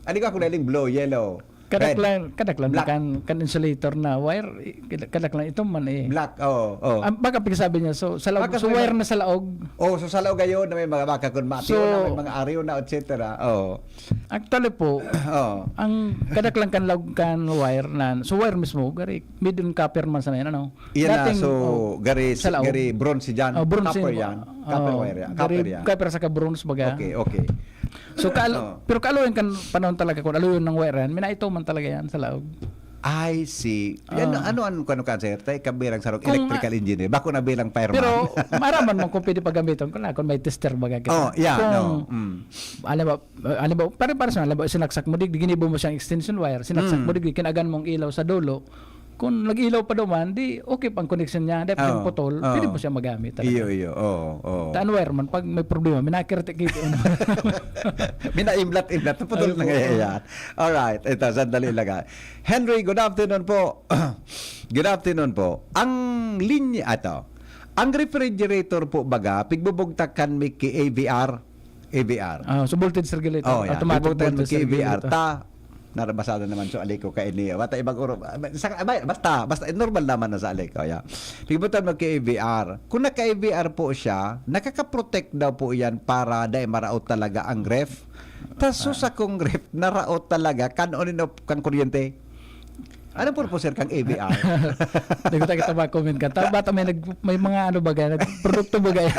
ano ka, kung nailing blue, yellow. Kadaklan, kadaklan Black. kan, kan insulator na wire, eh, kada-, kadaklan ito man eh. Black, oo, oo. Ah, baka pagsabi niya, so, sa laog, Baka so sabi wire mo na sa laog. Oh, so sa laog ayon na may mga baka kun mati So, na, may mga ariw na, et cetera. Oo. Actually po, Oo. ang kadaklan kan laog kan wire na, so wire mismo, gari, made in copper man sana yan, ano? Iyan na, Dating, so, oh, gari, sa laog. gari bronze yan. Oh, bronze Copper yan. yan. Copper Oh, wire yan. gari, Copper yan. copper saka bronze baga. Okay, okay. So, kaalo-, Oo. pero kaaloy kan panahon talaga, kung aloyon ng wire yan, minaito man talaga yan sa laog. I see. Yan, Ah. ano, ano, ano, ano, cancer? Tayo ka bilang sarong Kung, electrical ah, engineer. Bako na bilang fireman. Pero, maraman mo kung pwede paggamiton ko na, kung may tester baga kita. Oh, yeah, Kung, no. Mm. alam mo, alam mo, pare-pare sa, alam mo, sinaksak mo, di, ginibo mo siyang extension wire, sinaksak Mm. mo, di, kinagan mong ilaw sa dulo. Kung nag-ilaw pa duman, di, okay pang connection niya, di pa Oo. putol, Oo. pwede mo siya magamit talaga. Iyo, iyo. Oo, oo. Tan wire man, pag may problema, minakirtik ito. Minaimlat-imlat, putol Ay, na oo. ngayon yan. Alright, ito, sandali lang, ah. Henry, good afternoon po. Good afternoon po. Ang linya, ato, ang refrigerator po baga, pigbubugtakan mi ki A V R, A V R. Ah, so voltage regulator, Oh, yeah. automatic Pigbugtakan mi voltage ki A V R, regulator. ta, narabasada naman so aliko kaini. Wata ibang uro, sa, basta, basta, normal naman na sa aliko, yeah. Pigbugtakan mi ki A V R. Kung naka-A V R po siya, nakaka-protect daw po yan para dai maraot talaga ang ref. Tas so Ah. sa kung ref, naraot talaga, kan on and off kang kuryente. Anong purpose, sir, kang A V R? Di ko tayo kita comment ka. Tama ba, may nag-, may mga ano ba, nag-, produkto ba yan?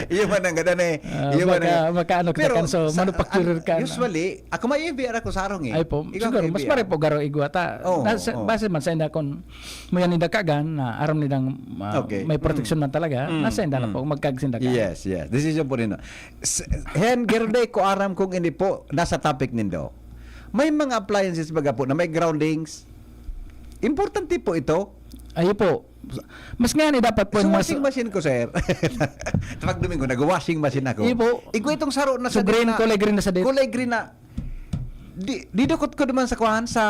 Iyo man ang ganda na eh. Ah, Iyo man maka-, ang maka-ano kita Pero kan, so, sa, manufacturer an-, ka na. usually, ako may A V R ako sa arong eh. Ay po, Ikaw siguro, ang mas A V R. mare po garo igwa ta. Oo, Nasa, oo. base man sa ina kung may yan nidakagan, na aram nidang, ah, Okay. may protection Mm. man talaga, Mm, nasa inda na mm. po, magkagsinda ka. Yes, yes. Decision po nino. S-, Hen, gerde ko aram kung ini po, nasa topic nindo. May mga appliances baga po na may groundings. Importante po ito. Ayo po. Mas nga ni dapat po So, yung mga washing machine ko, sir. Pag Domingo, nag-washing machine ako. Iyo po. Igwa itong saro na So, sa green, gitna. kulay green na sa date. Kulay green na. Di, didukot ko naman sa kuan, sa,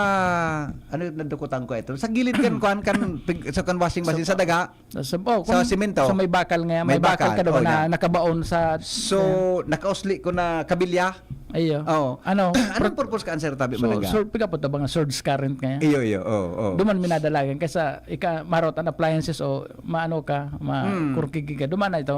ano yung nadukutan ko ito? Sa gilid kan kuan, kan, pig-, sa kan washing machine, Sa sa daga. Sa, oh, Sa kung simento. sa may bakal nga, May may bakal bakal, ka daw oh, na yeah. nakabaon sa So, nakausli ko na kabilya. Ayo. Oo. Ano? Anong Pro- purpose ka, sir, tabi So, mo naga? so, piga po ito, mga surge current nga yan. Iyo, iyo. Oo, oo. Duman minadalagan kaysa ika marot ang appliances o maano ka, ma Hmm. kurkigi ka. Duman na ito.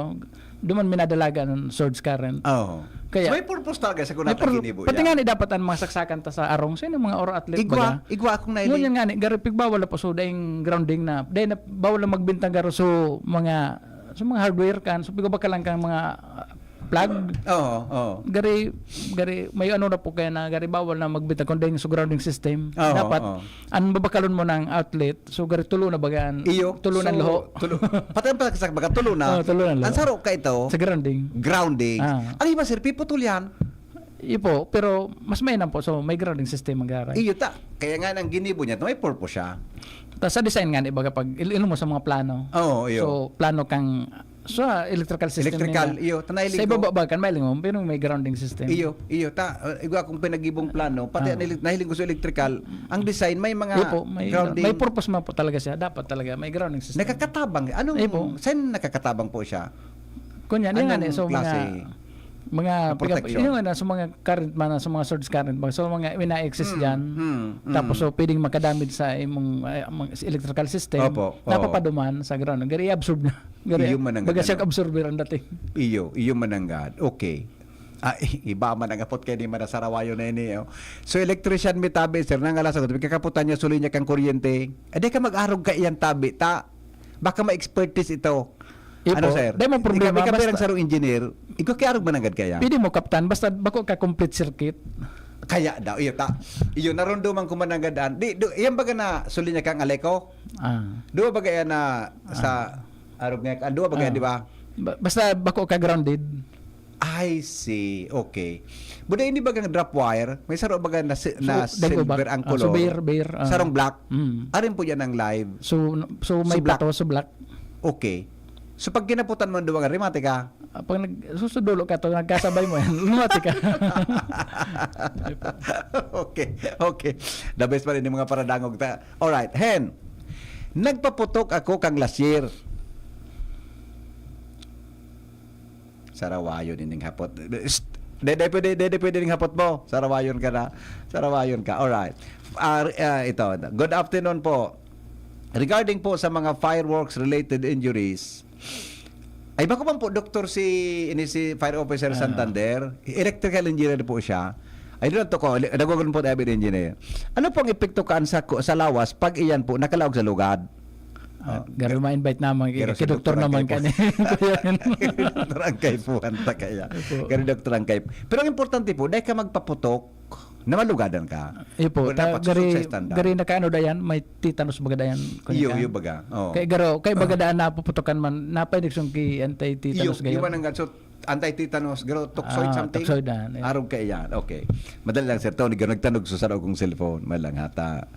Duman minadalagan ang surge current. Oo. Kaya So, may purpose talaga sa May kunata pur-, ginibo pati yan. nga ni dapat ang mga saksakan ta sa arong, sino mga oro athlete Igwa, baga? igwa akong Yun, nailing. yun nga ni, gari pigbawal na po, so, daing grounding na, dahil na, bawal na magbintang garo, so, mga, so, mga hardware kan, so, pigbabakal lang kang mga, ah, plug. Oo, oo. Gari, gari, may ano na po kaya na, gari, bawal na magbintang kung daing so grounding system. Oo, Dapat, oo. ang babakalon mo ng outlet, so, gari, tulo na bagaan. Iyo. Tulo na So, laho. tulo. Pati ang pagkasak baga, tulo na. Oo, tulo na laho. Ang saro ka ito, Sa grounding. grounding. Ah. Ang iba, sir, piputol yan. Iyo po, pero mas mainam po. So, may grounding system ang garay. Iyo ta. Kaya nga nang ginibo niya, may purpose siya. Ta sa design nga, ibaga pag il-, ilo mo sa mga plano. Oo, iyo. So, plano kang sa electrical system Electrical, nila. iyo. Tanay Sa linggo. ibaba ba kan may lingom, pero may grounding system. Iyo, iyo. Ta, uh, igwa akong pinagibong plano, pati Ah. ang ele-, nahiling ko sa electrical, ang design, may mga Iyo po, may, grounding. may purpose man po talaga siya. Dapat talaga, may grounding system. Nakakatabang. Anong, Iyo po. saan nakakatabang po siya? Kunyan, yun nga Anong ni, so, klase mga, mga, ng protection? yun nga na, so, mga current man, so, mga surge current, mga, so, mga ina-excess Mm, dyan. mm, mm. Tapos, so, pwedeng makadamage sa imong, ay, mga electrical system. Opo, oo. Napapaduman sa ground. Gari, i-absorb na. Gari, Iyo man ang baga ganda, siyang no? absorber ang dating. Iyo, iyo man ang gad. Okay. Ah, iba man ang apot kay di man nasarawayo na ini, oh. So, electrician mi tabi, sir, nang alas ako, kakaputan niya, suli niya kang kuryente. Eh, di ka mag-arog ka iyan tabi, ta. Baka ma-expertise ito. Ipo, Ano, sir? di mo problema, Ikaw, ikaw basta bilang sarong engineer, ikaw kiarog mananggad kaya? Pwede mo kaptan, basta bako ka complete circuit. Kaya daw, iyo ta. Iyo, narunduman ko mananggad an. Di, do, iyan baga na suli niya kang aleko? Ah. Duwa baga yan na sa Ah. arog nga, ah, duwa baga yan, Ah. di ba? Ba-, basta bako ka grounded. I see. Okay. Buda ini bagang drop wire, may saro baga na si-, So, na dagko ba? silver ang Ah, so color. beer, beer, ah. Sarong black. Mm. Arin po yan ang live. So, so may So, black. pato, so black. Okay. So, pag kinaputan mo ang duwa nga, rimate ka? Ah, pag nag-, susudulo ka to, nagkasabay mo yan, lumati ka. Okay, okay. The best pa rin yung mga paradangog ta-, alright, Hen, nagpaputok ako kang last year. Sarawayo nining hapot. Psst! Dede pwede, dede pwede ning hapot mo. Sarawayon ka na. Sarawayon ka. Alright. Ah, ah, ito. Good afternoon po. Regarding po sa mga fireworks related injuries, ay bako man po doktor si, ini si fire officer sa Ah. Santander, electrical engineer po siya. Ay doon to ko, dagogon po David engineer. Ano pong epekto kaan sa, sa lawas pag iyan po nakalaog sa lugad? Ah, Oh, garo ma-invite naman, Garo kay si doktor Doktor naman Angkay po. Kani. Doktor Angkay po, hanta kaya. Opo. Garo Doktor Angkay. Pero ang importante po, dahil ka magpaputok, na malugadan ka. Iyo po, Pero ta-, dapat susog gari, sa standard. Gari nakaano dayan, may tetanus baga dayan, kunya Iyo, ka. Iyo baga. Oo. Kay garo, kay baga daan napuputukan man, napay nagsun ki anti-tetanus Iyo, gayon. Iyo man ang gansot, anti-tetanus, garo, toxoid Ah, something? Toxoid na, yeah. Arog ka iyan. Okay. Madali lang, sir. Tony, garo nagtanog sa sarong kong cellphone. Madali lang, hata.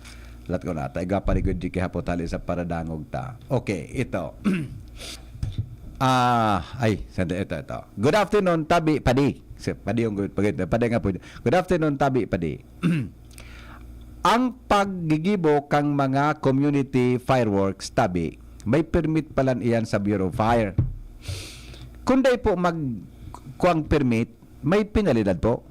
Lat ko na, ta. Iga pa ni Gudji kihapot hali sa paradangog ta. Okay, ito. Ah, ay, sandali, ito, ito. Good afternoon, Tabi Padi. Si Padi yung good, pag-, Padi nga po. Good afternoon, Tabi Padi. Ang paggigibo kang mga community fireworks, Tabi, may permit palan iyan sa Bureau of Fire. Kung dai po mag-, kuang permit, may penalidad po?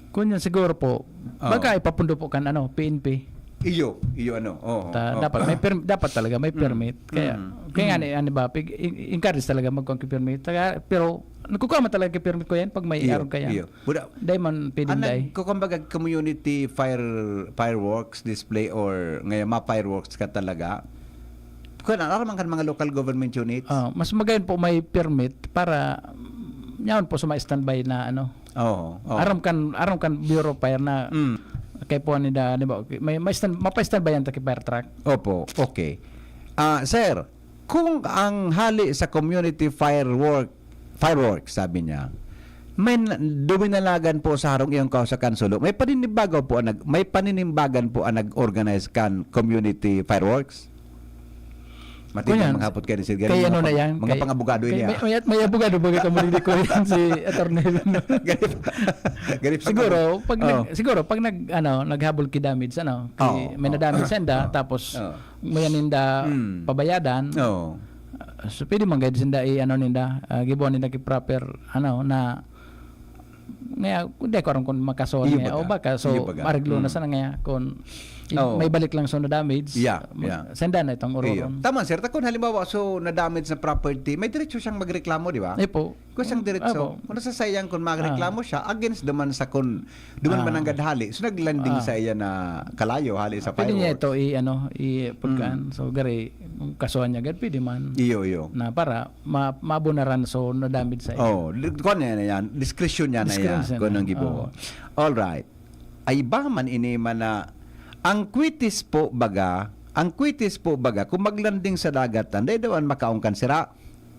Kunyan siguro po, Oo. Baka ipapundo po kan ano, P N P. Iyo, iyo ano, oo, Ta-, oo. Dapat may perm-, dapat talaga may Mm. permit. Kaya, Mm. kaya nga Mm. ni, ano ba, pig-, in-, encourage talaga magkuha ng permit. Kaya, pero, nagkukuha man talaga ng permit ko yan pag may Iyo, arog ka yan. Iyo. Buda-, Dai man pwedeng ang dai. nagkukumbaga community fire, fireworks display or ngayon, mga fireworks ka talaga, kuwan, aram ang kan mga local government units. Ah, mas magayon po may permit para, mm, yaon po sa mga standby na ano. Oo, oo. Aram kan, aram kan Bureau of Fire na Mm. kay po nila, di ba? May, may stand, mapa-standby yan ta ki fire truck. Opo, okay. Ah, sir, kung ang hali sa community firework, fireworks, sabi niya, may na-, duminalagan po sa harong iyong kausakan sulo. May paninimbagan po ang nag-, may paninimbagan po ang nag-organize kan community fireworks? Matindang Kunyan, mga hapot kayo ni Sir Gary, kay mga ano na pang-, yan, mga kay, pang-abogado kay, yan, may, ah. may, may abogado ba kayo community ko yan, si attorney? Gary, Gary, Siguro, pag nag-, Oh. siguro, pag nag-, ano, naghabol ki damage, ano, ki-, Oh, may oh. na-damage senda, Oh. tapos Oh. may ninda Mm. pabayadan. Oh. Ah, so, pwede man gayud sinda i-ano ninda, ah, gibuhan ninda ki proper, ano, na, ngaya, hindi ko aram kung makaso Iyo niya, baga. o baka, so, Iyo baga. mareglo na Mm. sana ngaya, kung i-, Oo. may balik lang so na damage, Yeah, mag-, yeah. senda na itong Iyo. uroron. Tama, sir. Ta-, kung halimbawa, so, na-damage na property, may diretso siyang magreklamo, di ba? Ay po. Kung siyang diretso, Apo. kung nasasayang kung magreklamo Ah. siya, against naman sa kung Duman Ah. man nanggad hali. So, naglanding Ah. sa iya na kalayo, hali sa Ah, pwede niya fireworks. ito i-, ano, i-, pagkaan. Mm. So, gari, kung kasuhan niya, gari, pwede man. Iyo, iyo. Na para ma-, mabunaran, so, na-damage sa iya. Oh, li-, kuwan niya na yan. Diskresyon niya na yan. Diskresyon Kung na. anong gibuo. Oh. All right. Ay, iba man ini man na, ang kwitis po baga, ang kwitis po baga, kung maglanding sa dagat, anday daw ang makaungkan sira.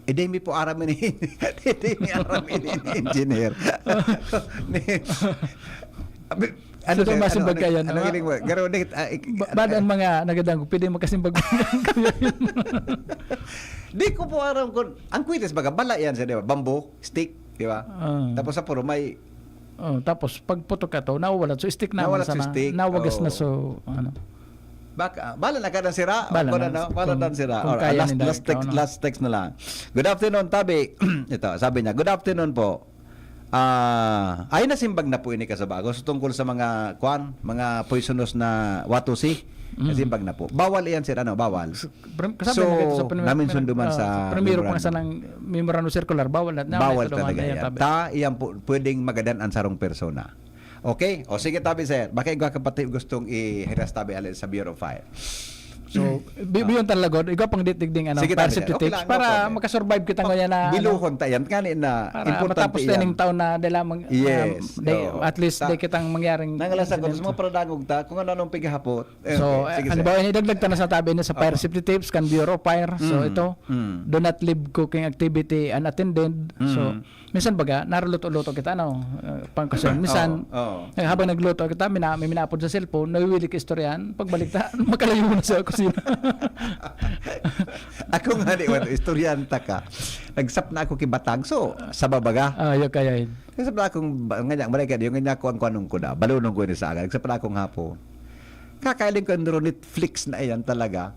Eh, di mi po aram ini. Di mi aram ini, engineer. Ni, abi, ano, So, sir, Tomas, ano, yung ano, pagkayan, ano, ano? Galing mo? Garo, di, ah, ik-, Ba-, bad ang mga nagadangog, pwede makasimbag. Di ko po aram kung, ang kwitis baga, bala yan, sir, di ba? Bamboo, stick, di ba? Ah. Tapos sa puro may Oh, tapos pag putok ka to, nawawala. So, stick naman Nawala sa sana. stick. Nawagas na, Oo. so, ano. Baka, bala na ka ng sira. Bala Kung na. ano, bala Kung, na ng sira. kung Alright, kaya last, nila last ikaw, text, no? last text na lang. Good afternoon, Tabi. Ito, sabi niya, "Good afternoon po." Ah, ay, nasimbag na po ini, Kasabago. So, tungkol sa mga, kwan, mga poisonous na watusi, Mm. nasimbag na po. Bawal iyan, sir, ano? Bawal. Prim-, kasabay So, na kayo sa prim-, namin prim-, sunduman ah, sa sa primero pa memorandum. Sanang memorandum circular, bawal na, na Bawal ito naman, talaga ayan, yan. tabi. Ta, iyan po, pwedeng magadan ang sarong persona. Okay? O sige, tabi, sir. Baka igwa ka pati gustong i-harass tabi alin sa Bureau of Fire. So, bi-, Ah. biyon talaga, igwa pang ditigding, ano, Sige, tabi, sir. Okay participatives lang, no para problem. makasurvive kita Ah, ngayon na, ano, biluhon ta yan. Kani na, para importante matapos yan. taning taon na dala mang-, Yes, um, day, oo. at least Ta-, day kitang mangyaring nangalasag ko, insidente. sa mga paradangog ta, kung ano-anong pighapot. Eh, So, okay. eh, Sige, ano sir. ba, inidagdag ta na sa tabi na sa Fire Opo. Safety Tips kan Bureau of Fire. So, Mm. ito, Mm. do not leave cooking activity unattended. So, Mm. minsan baga, naruluto-luto kita, ano, eh, pang-, kasi minsan, Oo, oo. eh, habang nagluto kita, mina-, may minaapod sa cellphone, nawiwili ka istoryahan, pagbalik ta, makalayo mo na sa kusina. Ako nga, di ba, istoryahan ta ka. Nagsap na ako ki Batag, so, sa babaga. Ah, yun kaya yun. Nagsap na akong, ba-, nga niya, maray ka, yung nga niya, kuwan-kuwanong ko na, balunong ko yun sa aga. Nagsap na akong hapon. Kakailing ko yung Netflix na iyan talaga.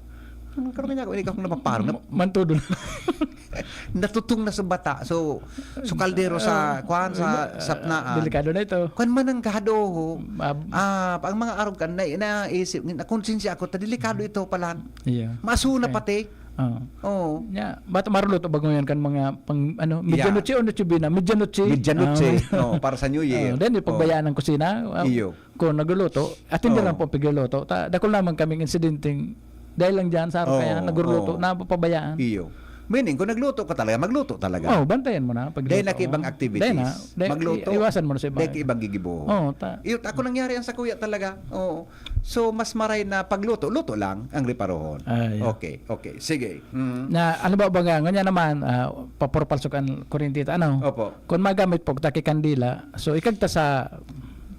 Ang karoon niya ako, hindi ka akong napaparang. Na, Mantudo na. Natutong na sa bata. So, so kaldero sa, Ah, kuan sa, ah, sapnaan. Delikado na ito. Kuan mananggad, oo. Mab- Ah, ang mga arog kan na, naisip, nakonsensya ako, ta delikado ito pala. Iya. Maso na Okay. pati. Oo. Oo. Nya, ba't maruluto ba ngayon kan mga pang, ano, Yeah. medianoche o noche buena? Medianoche. Medianoche. Ah, Oh, para sa New Year. Oh, then, yung pagbayaan ng kusina, ah, Iyo. kung nagluluto, atindi Oh. lang po ang pagluluto. Ta, dakul naman kaming insidenteng dahil lang dyan sa araw Oh, kaya nagluluto, oh. Napapabayaan. Iyo. Meaning, kung nagluto ka talaga, magluto talaga. Oh, bantayan mo na pagluto. Dahil na kay ibang activities. Dahil na, dahil Magluto. i- iwasan mo na sa iba. Dahil kay ibang gigibo. Oh, ta. Iyo, ako nangyari yan sa kuya talaga. Oo. So, mas maray na pagluto, luto lang ang riparohon. Ah, yeah. Okay, okay. Sige. Mm. Na, ano ba, baga, nga niya naman, ah, papurpalso kan kuryente ta, ano? Opo. Kung magamit po, taki kandila, so, ikagta sa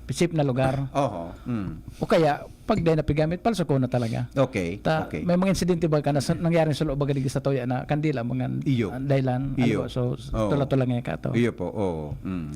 safe na lugar. Oho. Mm. O kaya, pag di na pigamit, palso ko na talaga. Okay, Ta, okay. May mga insidente ba ka na sa, nangyari sa loob baga digdi sa tuya na kandila, mga Iyo. ah, dahilan, Iyo. ano, so, Oo. tula-tula nga ka to. Iyo po, oo. Mm.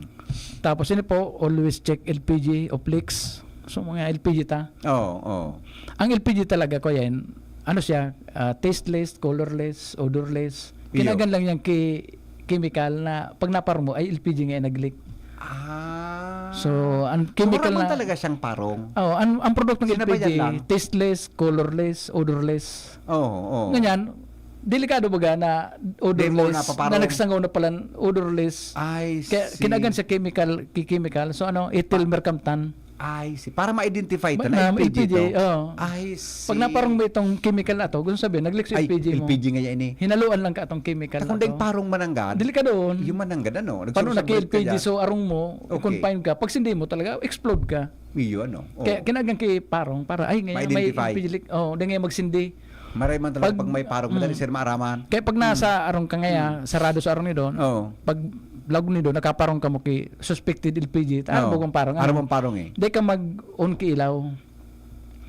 Tapos, yun po, always check L P G o Plex. So, mga L P G ta. Oo, oo. Ang L P G talaga, kuya, yan, ano siya, ah, tasteless, colorless, odorless. Iyo. Kinagan lang yung ki- chemical na pag naparong mo, ay L P G nga yung nag-leak. Ah. So, ang So, chemical wala man na talaga siyang parong. Oh, ang, ang produkto ng Sinabayan L P G, lang. Tasteless, colorless, odorless. Oo, oo. Ganyan, delikado baga na Di mo odorless, napaparong. Na nagsangaw na palan odorless. I Kaya see. kinagan siya chemical, ki- chemical. So ano, ethyl mercaptan. I see. Para ma-identify ito Ba- na na L P G L P G, to. Oo. I see. Pag naparong mo itong chemical na to, gusto sabihin, nag-leak sa Ay, L P G mo. L P G nga yan eh. Hinaluan lang ka atong chemical Kung na dahil to. parong mananggad, Delikado. Yung mananggad, ano? Paano na Nagsusubrad ka L P G, dyan. so arong mo, Okay. confine ka, pag sindi mo talaga, explode ka. Iyo, ano? Oh. Kaya kinagan ki parong para, ay, ngayon may Ma-identify. L P G leak. Oh, di ngayon magsindi. Maray man talaga pag, Pag- may parong, mm. madali sir maaraman. Kaya pag nasa arong ka ngaya, sarado sa arong ni Don, Oo. pag laog ni Don, nakaparong ka mo ki suspected L P G, ano Oo. mo kung parong? Ano Ano? mong parong eh? Di ka mag-on ki ilaw.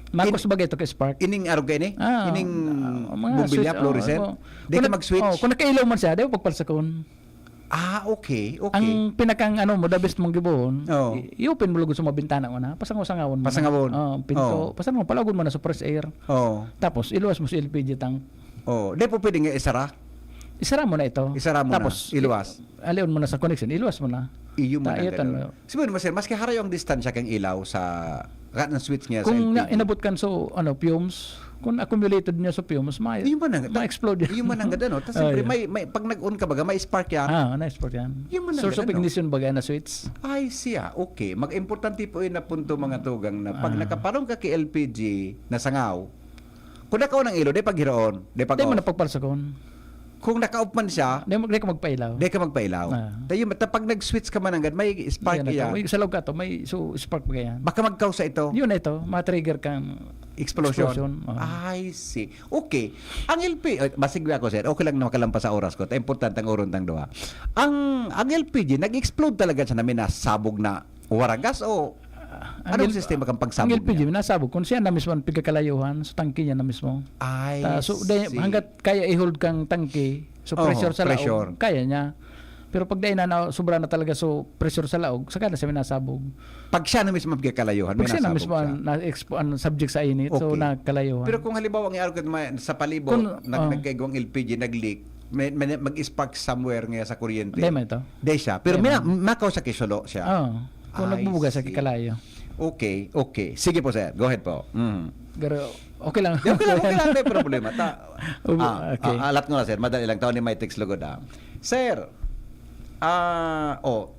Makos bagay ito ka spark. Ining arog ka ini? Ah, Ining ah, mga bumbilya, switch, oh, fluorescent? oh. Di ka Kung nag- mag-switch? Oh, kung nagkailaw man siya, di mo pagpalsakon. Ah, okay, okay. Ang pinakang ano mo, the best mong gibohon, Oo. i- i-open mo lugod sa mga bintana mo na, pasangawon mo na. Pasangawon. Oh, pinto, Oo. pasangawon, palagod mo na sa fresh air. Oo. Tapos, iluwas mo si L P G tank. Oo. Di po pwede nga isara? Isara mo na ito. Isara mo na. Tapos, Iluwas. i- alion mo na sa connection. Iluwas mo na. Iyo man Ta-, ang iyo tan ganun. mo. Sabihin mo, sir, maski harayo ang distansya kang ilaw sa, ka ng switch niya sa Kung L P G. Na, inabot kan so, ano, fumes, kung accumulated niya sa fumes, ma- Iyo man ang, ma-explode yan. Iyo man ang ganda, no? Tapos Ah, siyempre, yeah. may, may, pag nag-on ka baga, may spark yan. Ah, na-export yan. Iyo man ang Source of ganda, no? Ignition baga na switch. Ay siya, okay. Mag-importante po yun na punto, mga tugang, na pag Ah. nakaparong ka kay L P G na sangaw, kung nakaon ang ilo, di paghiroon, di pag Di mo na pagpalsakon. Kung naka-off man siya, Di mo, di ka magpailaw. di ka magpailaw. Ah. Tayo, ta-, pag nag-switch ka man nanggad, may spark Yan na to. iya. May, sa loob ka to, may so, spark ba yan? Baka magkausa ito. Yun na ito, ma-trigger kang Explosion. Explosion, oh. I see. Okay. Ang L P, eh, basig ako, sir. Okay lang na makalampas sa oras ko. Ta importante ang oron tang duha. Ang, ang L P G, nag-explode talaga siya na minasabog na waragas o Ang anong L- sistema kang Ang pagsabog L P G, niya? Minasabog. Kung siya na mismo ang pigkakalayuhan, sa tangke niya na mismo. I Ta, so, see. Dahil, hanggat kaya i-hold kang tangke, so Oho, pressure sa pressure. Laog, kaya niya. Pero pag dahil na, na sobra na talaga, so pressure sa Laog, saka na siya minasabog. Pag siya na mismo ang pigkakalayuhan, Pag siya na minasabog mismo siya. ang na-expo-, ang subject sa init, so Okay. nakalayuhan. Pero kung halimbawa, ang arog ka naman sa palibot, Kung, nag, oh. nagkaigwang L P G, nag-leak, may, may, mag-spark somewhere nga sa kuryente. Hindi, may ito. Di siya. Pero Hindi, may, ma'am. makaw sa kisulo siya. Oh, kung I nagbubuga sa see. Kikalayo. Okay, okay. Sige po, sir. Go ahead po. Mm. Pero okay lang. Di, okay lang, okay lang. May problema. Ta, Ubo, ah, okay. ah, alat ko na, sir. Madali lang. Tao ni may text lugod, ah. Sir, ah, oh,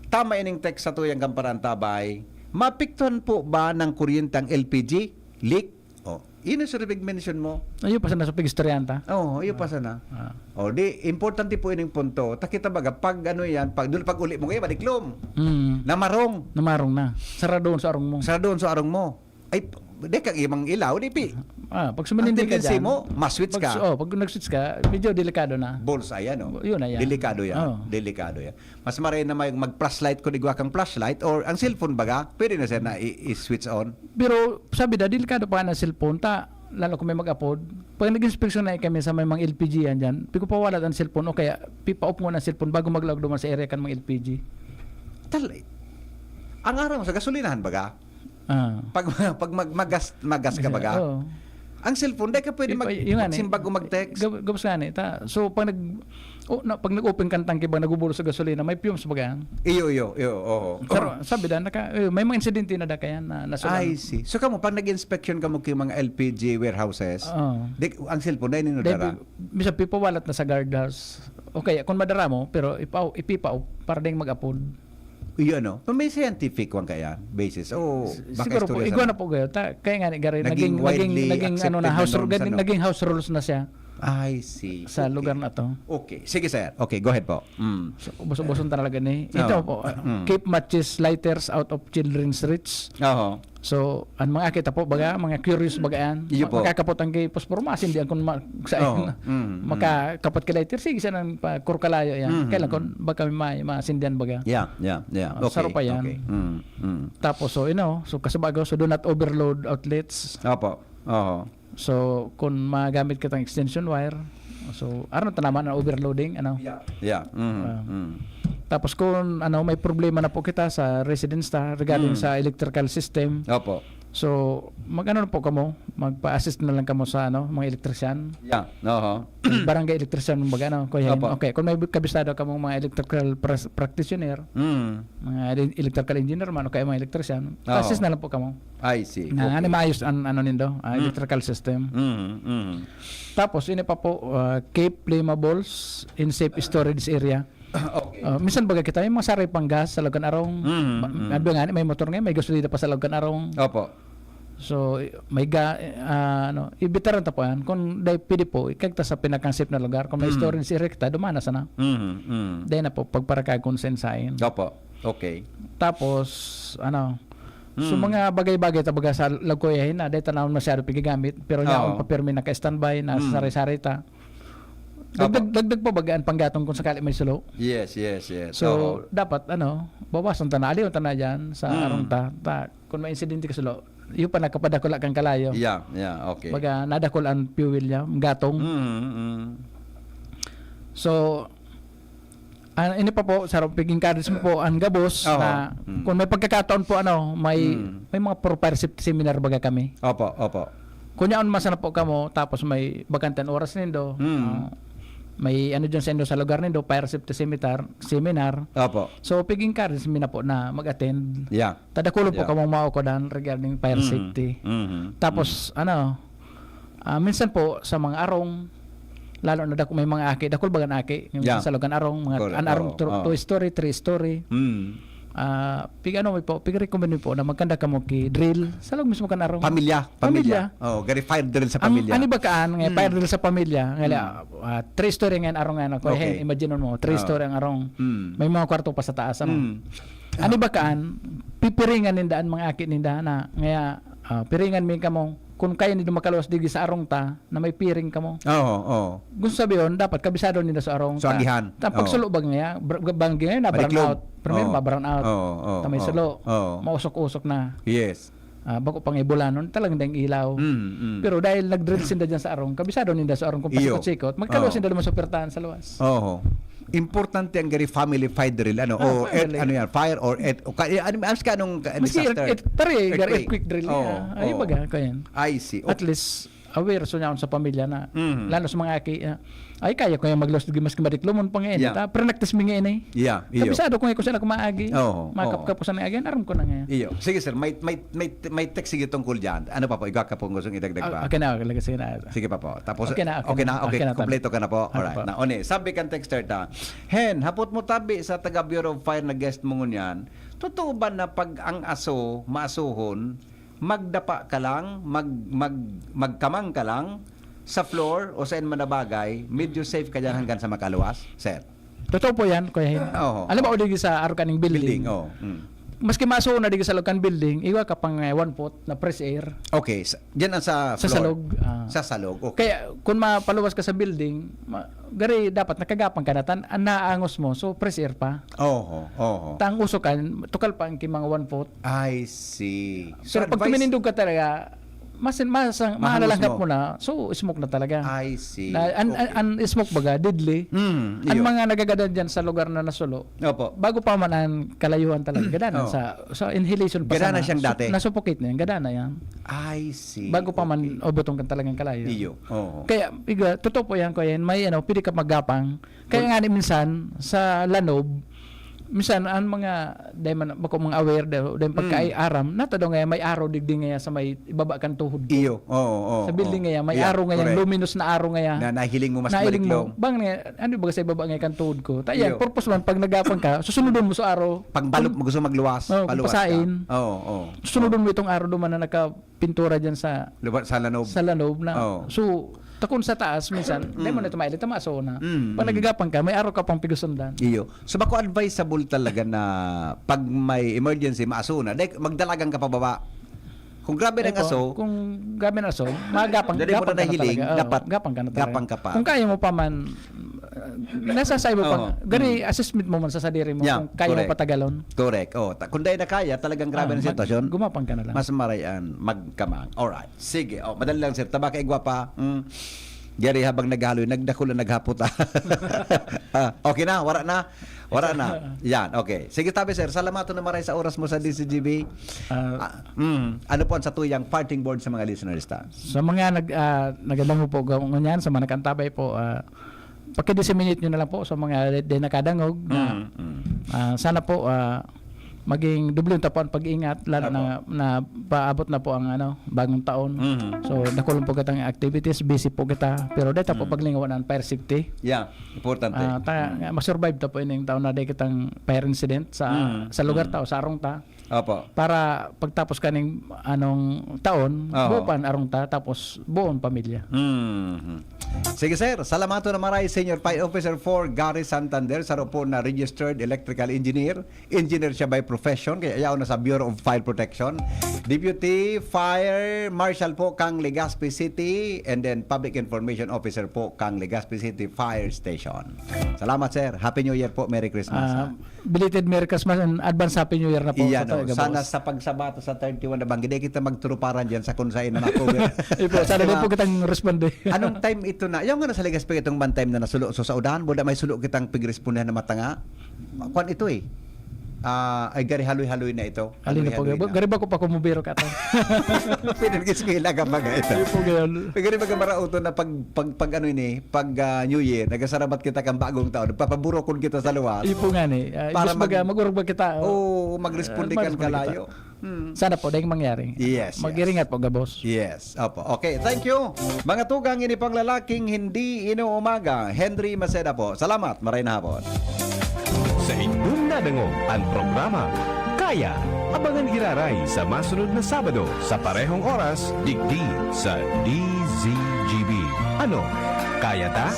tama ining text sa tuyang kamparan tabay. Mapiktuhan po ba ng kuryente ang L P G? Leak? Oh, yun ang sir, big mention mo. Ayun pa sana sa pag-istoryahan ta. Oh, iyo pa sana. Ah. Oh, di, importante po ining punto. Ta kita baga, pag ano yan, pag, dul-, pag uli mo ngayon, madiklom. Mm. Namarong. Namarong na. Saradoon sa arong mo. Saradoon sa arong mo. Ay, di kang imang ilaw, di pi. Ah, pag Ang sumilindi ka tendency dyan, mo, ma-switch pag, ka. Oh, pag nag-switch ka, medyo delikado na. Bullseye yan, oh. Yun na yan. Delikado yan. Oh. Delikado yan. Mas maray na may mag-flashlight kung igwa kang flashlight or ang cellphone baga, pwede na siya na i- i-switch on. Pero sabi da, delikado pa nga ng cellphone. Ta, lalo kung may mag-apod. Pag nag-inspeksyon na kami sa may mga L P G yan dyan, pigpapawalat ang cellphone o kaya pipa-off mo ng cellphone bago maglaog duman sa area kan mga L P G. Tal-, ang araw mo sa gasolinahan baga, Ah. pag, pag mag, magas, magas ka baga, Oo. Ang cellphone, dai ka pwede mag-, Yun nga ni. Simbag o mag-text. Gab-, gabos nga ni, ta. So, pag nag-, oh, na, pag nag-open kang tangke, bang nagubulos sa gasolina, may fumes baga yan. Iyo, iyo, iyo, oo. Pero sabi da, naka-, eh, may mga insidente na da kaya na nasulan. I see. So, kamo, pag nag-inspection kamo kay mga L P G warehouses, Oo. di, ang cellphone, dai ninyo Dai, dara? Bisa pipawalat na sa guardhouse. O kaya, kung madara mo, pero ipa-, ipipa-, para ding mag-apod. Iyo, no? Pero may scientific kwan kaya, basis. O, S-, baka siguro po, istorya sa igwa mga na po kayo. Ta-, kaya nga ni, Gary, Naging naging, naging, widely naging, ano na, accepted na house ru-, norms, naging, ano? Naging house rules na siya I see. Sa Okay. lugar na to. Okay. Sige, sir. Okay, go ahead po. Mm. So, ubos-uboson talaga ni. Ito Oo. po, ah, Mm. keep matches, lighters out of children's reach. Oho. So, ang mga akita po, baga, mga curious baga yan. Iyo Ma-, po. Makakapot ang kay posporo, masindihan kung ma-, sa Oo. Mm, mm. Makakapot kay lighter, sige, sana pa, kurkalayo yan. Mhm. Kailan kung baka may ma-, masindihan baga. Yeah, yeah, yeah. Ah, Okay, saro pa yan. okay. Mm, mm. Tapos, so, you know, so, kasabag, so, do not overload outlets. Opo. Oo. So, kung magamit kitang extension wire, so, ano ta naman ang overloading, ano? Yeah. Yeah. Mhm, Ah. mm. Tapos kung, ano, may problema na po kita sa residence ta regarding Mm. sa electrical system, Opo. so, mag-ano na po kamo, magpa-assist na lang kamo sa, ano, mga electrician. Yeah. Oho. Barangay electrician, kumbaga, ano, Kuya Hen. Opo. Okay, kung may kabisado kamong mga electrical pras-, practitioner, Mm. mga ele-, electrical engineer man, o kaya mga electrician, Oo. assist na lang po kamo. I see. Na, Okay. ano, maayos ang, ano nindo, ah, Mm. electrical system. Mm, mm. Tapos, ini pa po, ah, keep flammables in safe storage area. Okay. Ah, minsan baga kita, yung mga saray pang gas sa loob kan arong, Mm, ma-, mm. ano nga, may motor ngayon, may gasolina pa sa loob kan arong. Opo. So, may ga-, ah, ano, ibitaran ta po yan. Kung dai pwede po, ikagta sa pinakang safe na lugar. Kung may Mm. storage area kita, dumana sana. Mm, mm. Dai na po, pagparakag kung sensahin. Opo. Okay. Tapos, ano, so, Mm. mga bagay-bagay ta baga sa lagkoyahin na, dai ta na masyado pigagamit, pero Oo. yaon pa pirmi naka-standby, na Mm. saray-saray ta. Dagdag, Opo. dagdag pa baga an panggatong kung sakali may sulo. Yes, yes, yes. So, Oo. dapat, ano, bawasan ta na, aliwan ta na dyan sa Mm. arong ta. Ta, kung may insidente ka sulo, iyo pa nakapadakula kang kalayo. Yeah, yeah, okay. Baga, nadakul an fuel niya, ang gatong. Mm, mm. So, Ah, ini pa po, saro, pig-encourage mo po ang gabos Oo. na Mm. kung may pagkakataon po, ano, may, Mm. may mga pro fire safety seminar baga kami. Opo, opo. Kun yaon man sana po kamo, tapos may bakante an oras nindo, Mm. ah, may ano dyan sa indo sa lugar nindo, fire safety seminar, seminar. Opo. So, pig-encourage mi na po na mag-attend. Yeah. Tadakulon po Yeah. kamong maukodan regarding fire Mm. safety. Mm. Tapos, Mm. ano, ah, minsan po sa mga arong, lalo na dako-, may mga aki, dakul baga na aki, yung Yeah. sa loob kan arong, mga Correct. an arong Oo, tur-, oo. two story, three story. Mm. Ah, pig-ano mi po, pig-recommend mi po na magkanda kamo ki drill sa loob mismo kan arong. Pamilya, pamilya. Pamilya. Oh, gari fire drill sa Ang pamilya. ani ba kaan nga Mm. fire drill sa pamilya, nga Mm. la-, ah, three story nga an arong, ano, ko, Okay. hey, imagine mo, three Oo. story ang arong. Mm. May mga kwarto pa sa taas, ano. Mm. Ani ba kaan, pipiringan ninda an mga aki ninda na, ngaya, ah, piringan mi kamo, kun kaya nindo makaluwas digi sa arong ta, na may piring kamo. Oo, oo. Gusto sabihin, dapat kabisado ninda sa arong So, ta. agihan. Ta, pag Oo. sulo ba ngaya, br-, banggi ngayon, na Baliklog. brownout. Primero, Oo. ma-brownout. Oo, oo, Ta may oo. sulo. Oo. Mausok-usok na. Yes. Ah, bako pang ibulanon, talagang dayang ilaw. Mm, mm. Pero dahil nag-drill sinda dyan sa arong, kabisado ninda sa arong kung Iyo. pasikot-sikot, magkaluwas Oo. sinda naman sa pertahan sa luwas. Oo. Importante ang gari family fire drill, ano, Ah, o family. et-, ano yan, fire or et-, o ka-, eh, ano, ano ka, anong ka-, Maski disaster? earth-, earth-, pare, gari Earthquake. earthquake drill, Oo, ah, ay, oo. baga, kaya yan. I see. At Okay. least, aware so niya sa pamilya na, Mhm. lalo sa mga aki, ah, ay, kaya ko yung magluwas, maski madiklomon pa ngayon, Yeah. ta, pero nagtas mi ngayon eh. Yeah, iyo. Kabisado ko ngayon kung saan ako maagi. Oo, Makapkap oo. ko sa naagihan, aram ko na ngayon. Iyo. Sige, sir, may, may, may, may text sige tungkol dyan. Ano pa po? Igwa ka pong gustong idagdag Ah, pa? okay na, okay lang, sige na. Sige pa po. Tapos, Okay na, okay okay na. na? Okay, Okay na, kompleto ka na po. ano Alright. po? Na, one, sabi kan texter ta, "Hen, hapot mo tabi sa taga Bureau of Fire na guest mo ngunyan, totoo ba na pag ang aso, maasohon, magdapa ka lang, mag-, mag-, magkamang ka lang sa floor o saan man na bagay, medyo safe ka dyan hanggang sa makaluwas, sir?" Totoo po yan, Kuya Hen. Oo. Alam mo, o digi sa arog kaning building. Building, oo. Mm. Maski maso na digi sa loob kan building, igwa ka pang, eh, one foot na fresh air. Okay, sa, dyan ang sa Sa floor. salog, ah. Sa salog, okay. Kaya, kung mapaluwas ka sa building, ma-, gari, dapat nakagapang ka na, tan-, ang naangos mo, so fresh air pa. Oho, oho. Tang uso kan, tukal pa ang ki mga one foot. I see. So, Pero pag advice tuminindog ka talaga, Mas, mas, Mahangus malalangkap mo. mo na, so, smoke na talaga. I see. Na, an, an, Okay. an smoke baga, deadly. Mm, Ang iyo. mga nagagadan dyan sa lugar na nasulo, Opo. bago pa man ang kalayuhan talaga, gadanan Oo. sa, sa inhalation pa Gadanan sana. siyang Su-, dati. nasuffocate na yan, gadanan yan. I see. Bago pa man Okay. ubutong kan talagang kalayo. Iyo. Oo. Kaya, iga, totoo po yan, kuya, yan. May, ano, pwede ka maggapang. Kaya Kun- nga ni minsan, sa lanob, minsan, ang mga, dahil man, bako mga aware, dahil, dahil Mm. pagkaiaram, natadaw nga may araw, digdi nga sa may ibaba kan tuhod ko. Iyo. Oo, oo, Sa building oo. nga yan, may Yeah, araw nga yan, correct. luminous na araw nga yan. Na nahiling mo mas Nahiling mo. maliklo. Bang nga, ano ba sa ibaba nga kan tuhod ko? Ta yan, Iyo. purpose man, pag nagapang ka, susunodon mo sa araw. Pagbalot mo, gusto magluwas, Oh, paluwas ka. pasain. Oo, oo. Susunodon mo itong araw duman na nakapintura dyan sa Luwa-, sa lanob. sa lanob na. Oo. So, takon sa taas, minsan, Mm. dahil mo na ito mailita, maaso na. Mm, Pag mm. nagagapang ka, may araw ka pang pigusundan. Iyo. So, bako advisable talaga na pag may emergency, maaso na. Dahil magdalagan ka pababa. Kung grabe ng Eto, aso, kung grabe ng aso, magapang, Dali mo gapang na ka na nahiling, talaga. Oo, dapat gapang ka na talaga. gapang ka pa. Kung kaya mo pa man, uh, nasa sa iyo pa. Oo. Gari, Mm. assessment mo man sa sadiri mo Yeah, kung kaya mo correct. patagalon. Correct. Oh, ta-, kung dahil na kaya, talagang grabe Ah, ng mag-, sitwasyon, gumapang ka na lang. mas maray an magkamang. Alright. Sige. Oh, madali lang, sir. Tabaka igwa pa. Mm. Gari, habang naghaloy, nagdakula, naghapot, ah. Ah, okay na, wara na. Wara na. Yan, okay. Sige, tabi, sir. Salamaton na maray sa oras mo sa D Z G B. Ah. Ah, mm, ano po ang satuyang parting word sa mga listeners ta? Sa mga nag-, ah, nagadangog po ga-, ngunyan, sa mga nakantabay po, ah, paki-disseminate nyo na lang po sa mga di, di nakadangog na, Mm, mm. ah, sana po, ah, maging doble unta po ang pag-ingat, lalo Apo. na, na paabot na po ang, ano, bagong taon. Mhm. So, dakul po kitang activities, busy po kita. Pero dito po Mm. paglingawan ang fire safety. Yeah, importante. Ah, ta-, Mm. nga, masurvive ta po ining taon na di kitang fire incident sa, Mm. sa lugar Mm. ta o sa arong ta. Opo. Para pagtapos kaning anong taon, Oo. buo pa ang arong ta, tapos buong pamilya. Mhm. Sige, sir. Salamaton na maray, Senior Fire Officer four, Gary Santander, saro po na registered electrical engineer. Engineer siya by profession, kaya yaon na sa Bureau of Fire Protection. Deputy Fire Marshal po kang Legazpi City, and then Public Information Officer po kang Legazpi City Fire Station. Salamat, sir. Happy New Year po. Merry Christmas, Ah, ha? belated Merry Christmas and advance Happy New Year na po Iyan, sa oh. Tagabos. Sana sa pagsabata sa thirty-one na banggi, di kita magturuparan dyan sa kung saan na makuha. Ipo, sana Di din ba? po kitang responde. Anong time ito na? Yung nga nasa Legazpi itong bang time na nasulo. So, sa udahan, wala may sulo kitang pigrespondehan na matanga. Kwan ito eh. Ah, ay, gari haloy-haloy na ito. Haloy na po, Haloy-haloy gari. na. Gari ba ko pa kumubiro ka to? Pinag-eskwela ka pa nga ito. Ayun po, ganyan. Gari ba ka marauto na pag, pag, pag ano ini, pag, ah, New Year, nagasarabat kita kang bagong taon, papaburokon kita sa luwas. Ayun po nga ni. Ah, Para imbes mag-, baga, mag-urog ba kita, oh? Oo, mag-responde Ah, ka mag-responde kita. kalayo. Hmm. Sana po, dahil mangyari. Yes, yes. Mag-iringat po, gabos. Yes. Opo. Okay, thank you. Mga tugang, ini pang lalaking hindi inuumaga, Henry Maceda po. Salamat, maray na hapon. Sa inyong nadangog ang programa Kaya, abangan giraray sa masunod na Sabado sa parehong oras, digdi sa D Z G B. Ano? Kaya ta?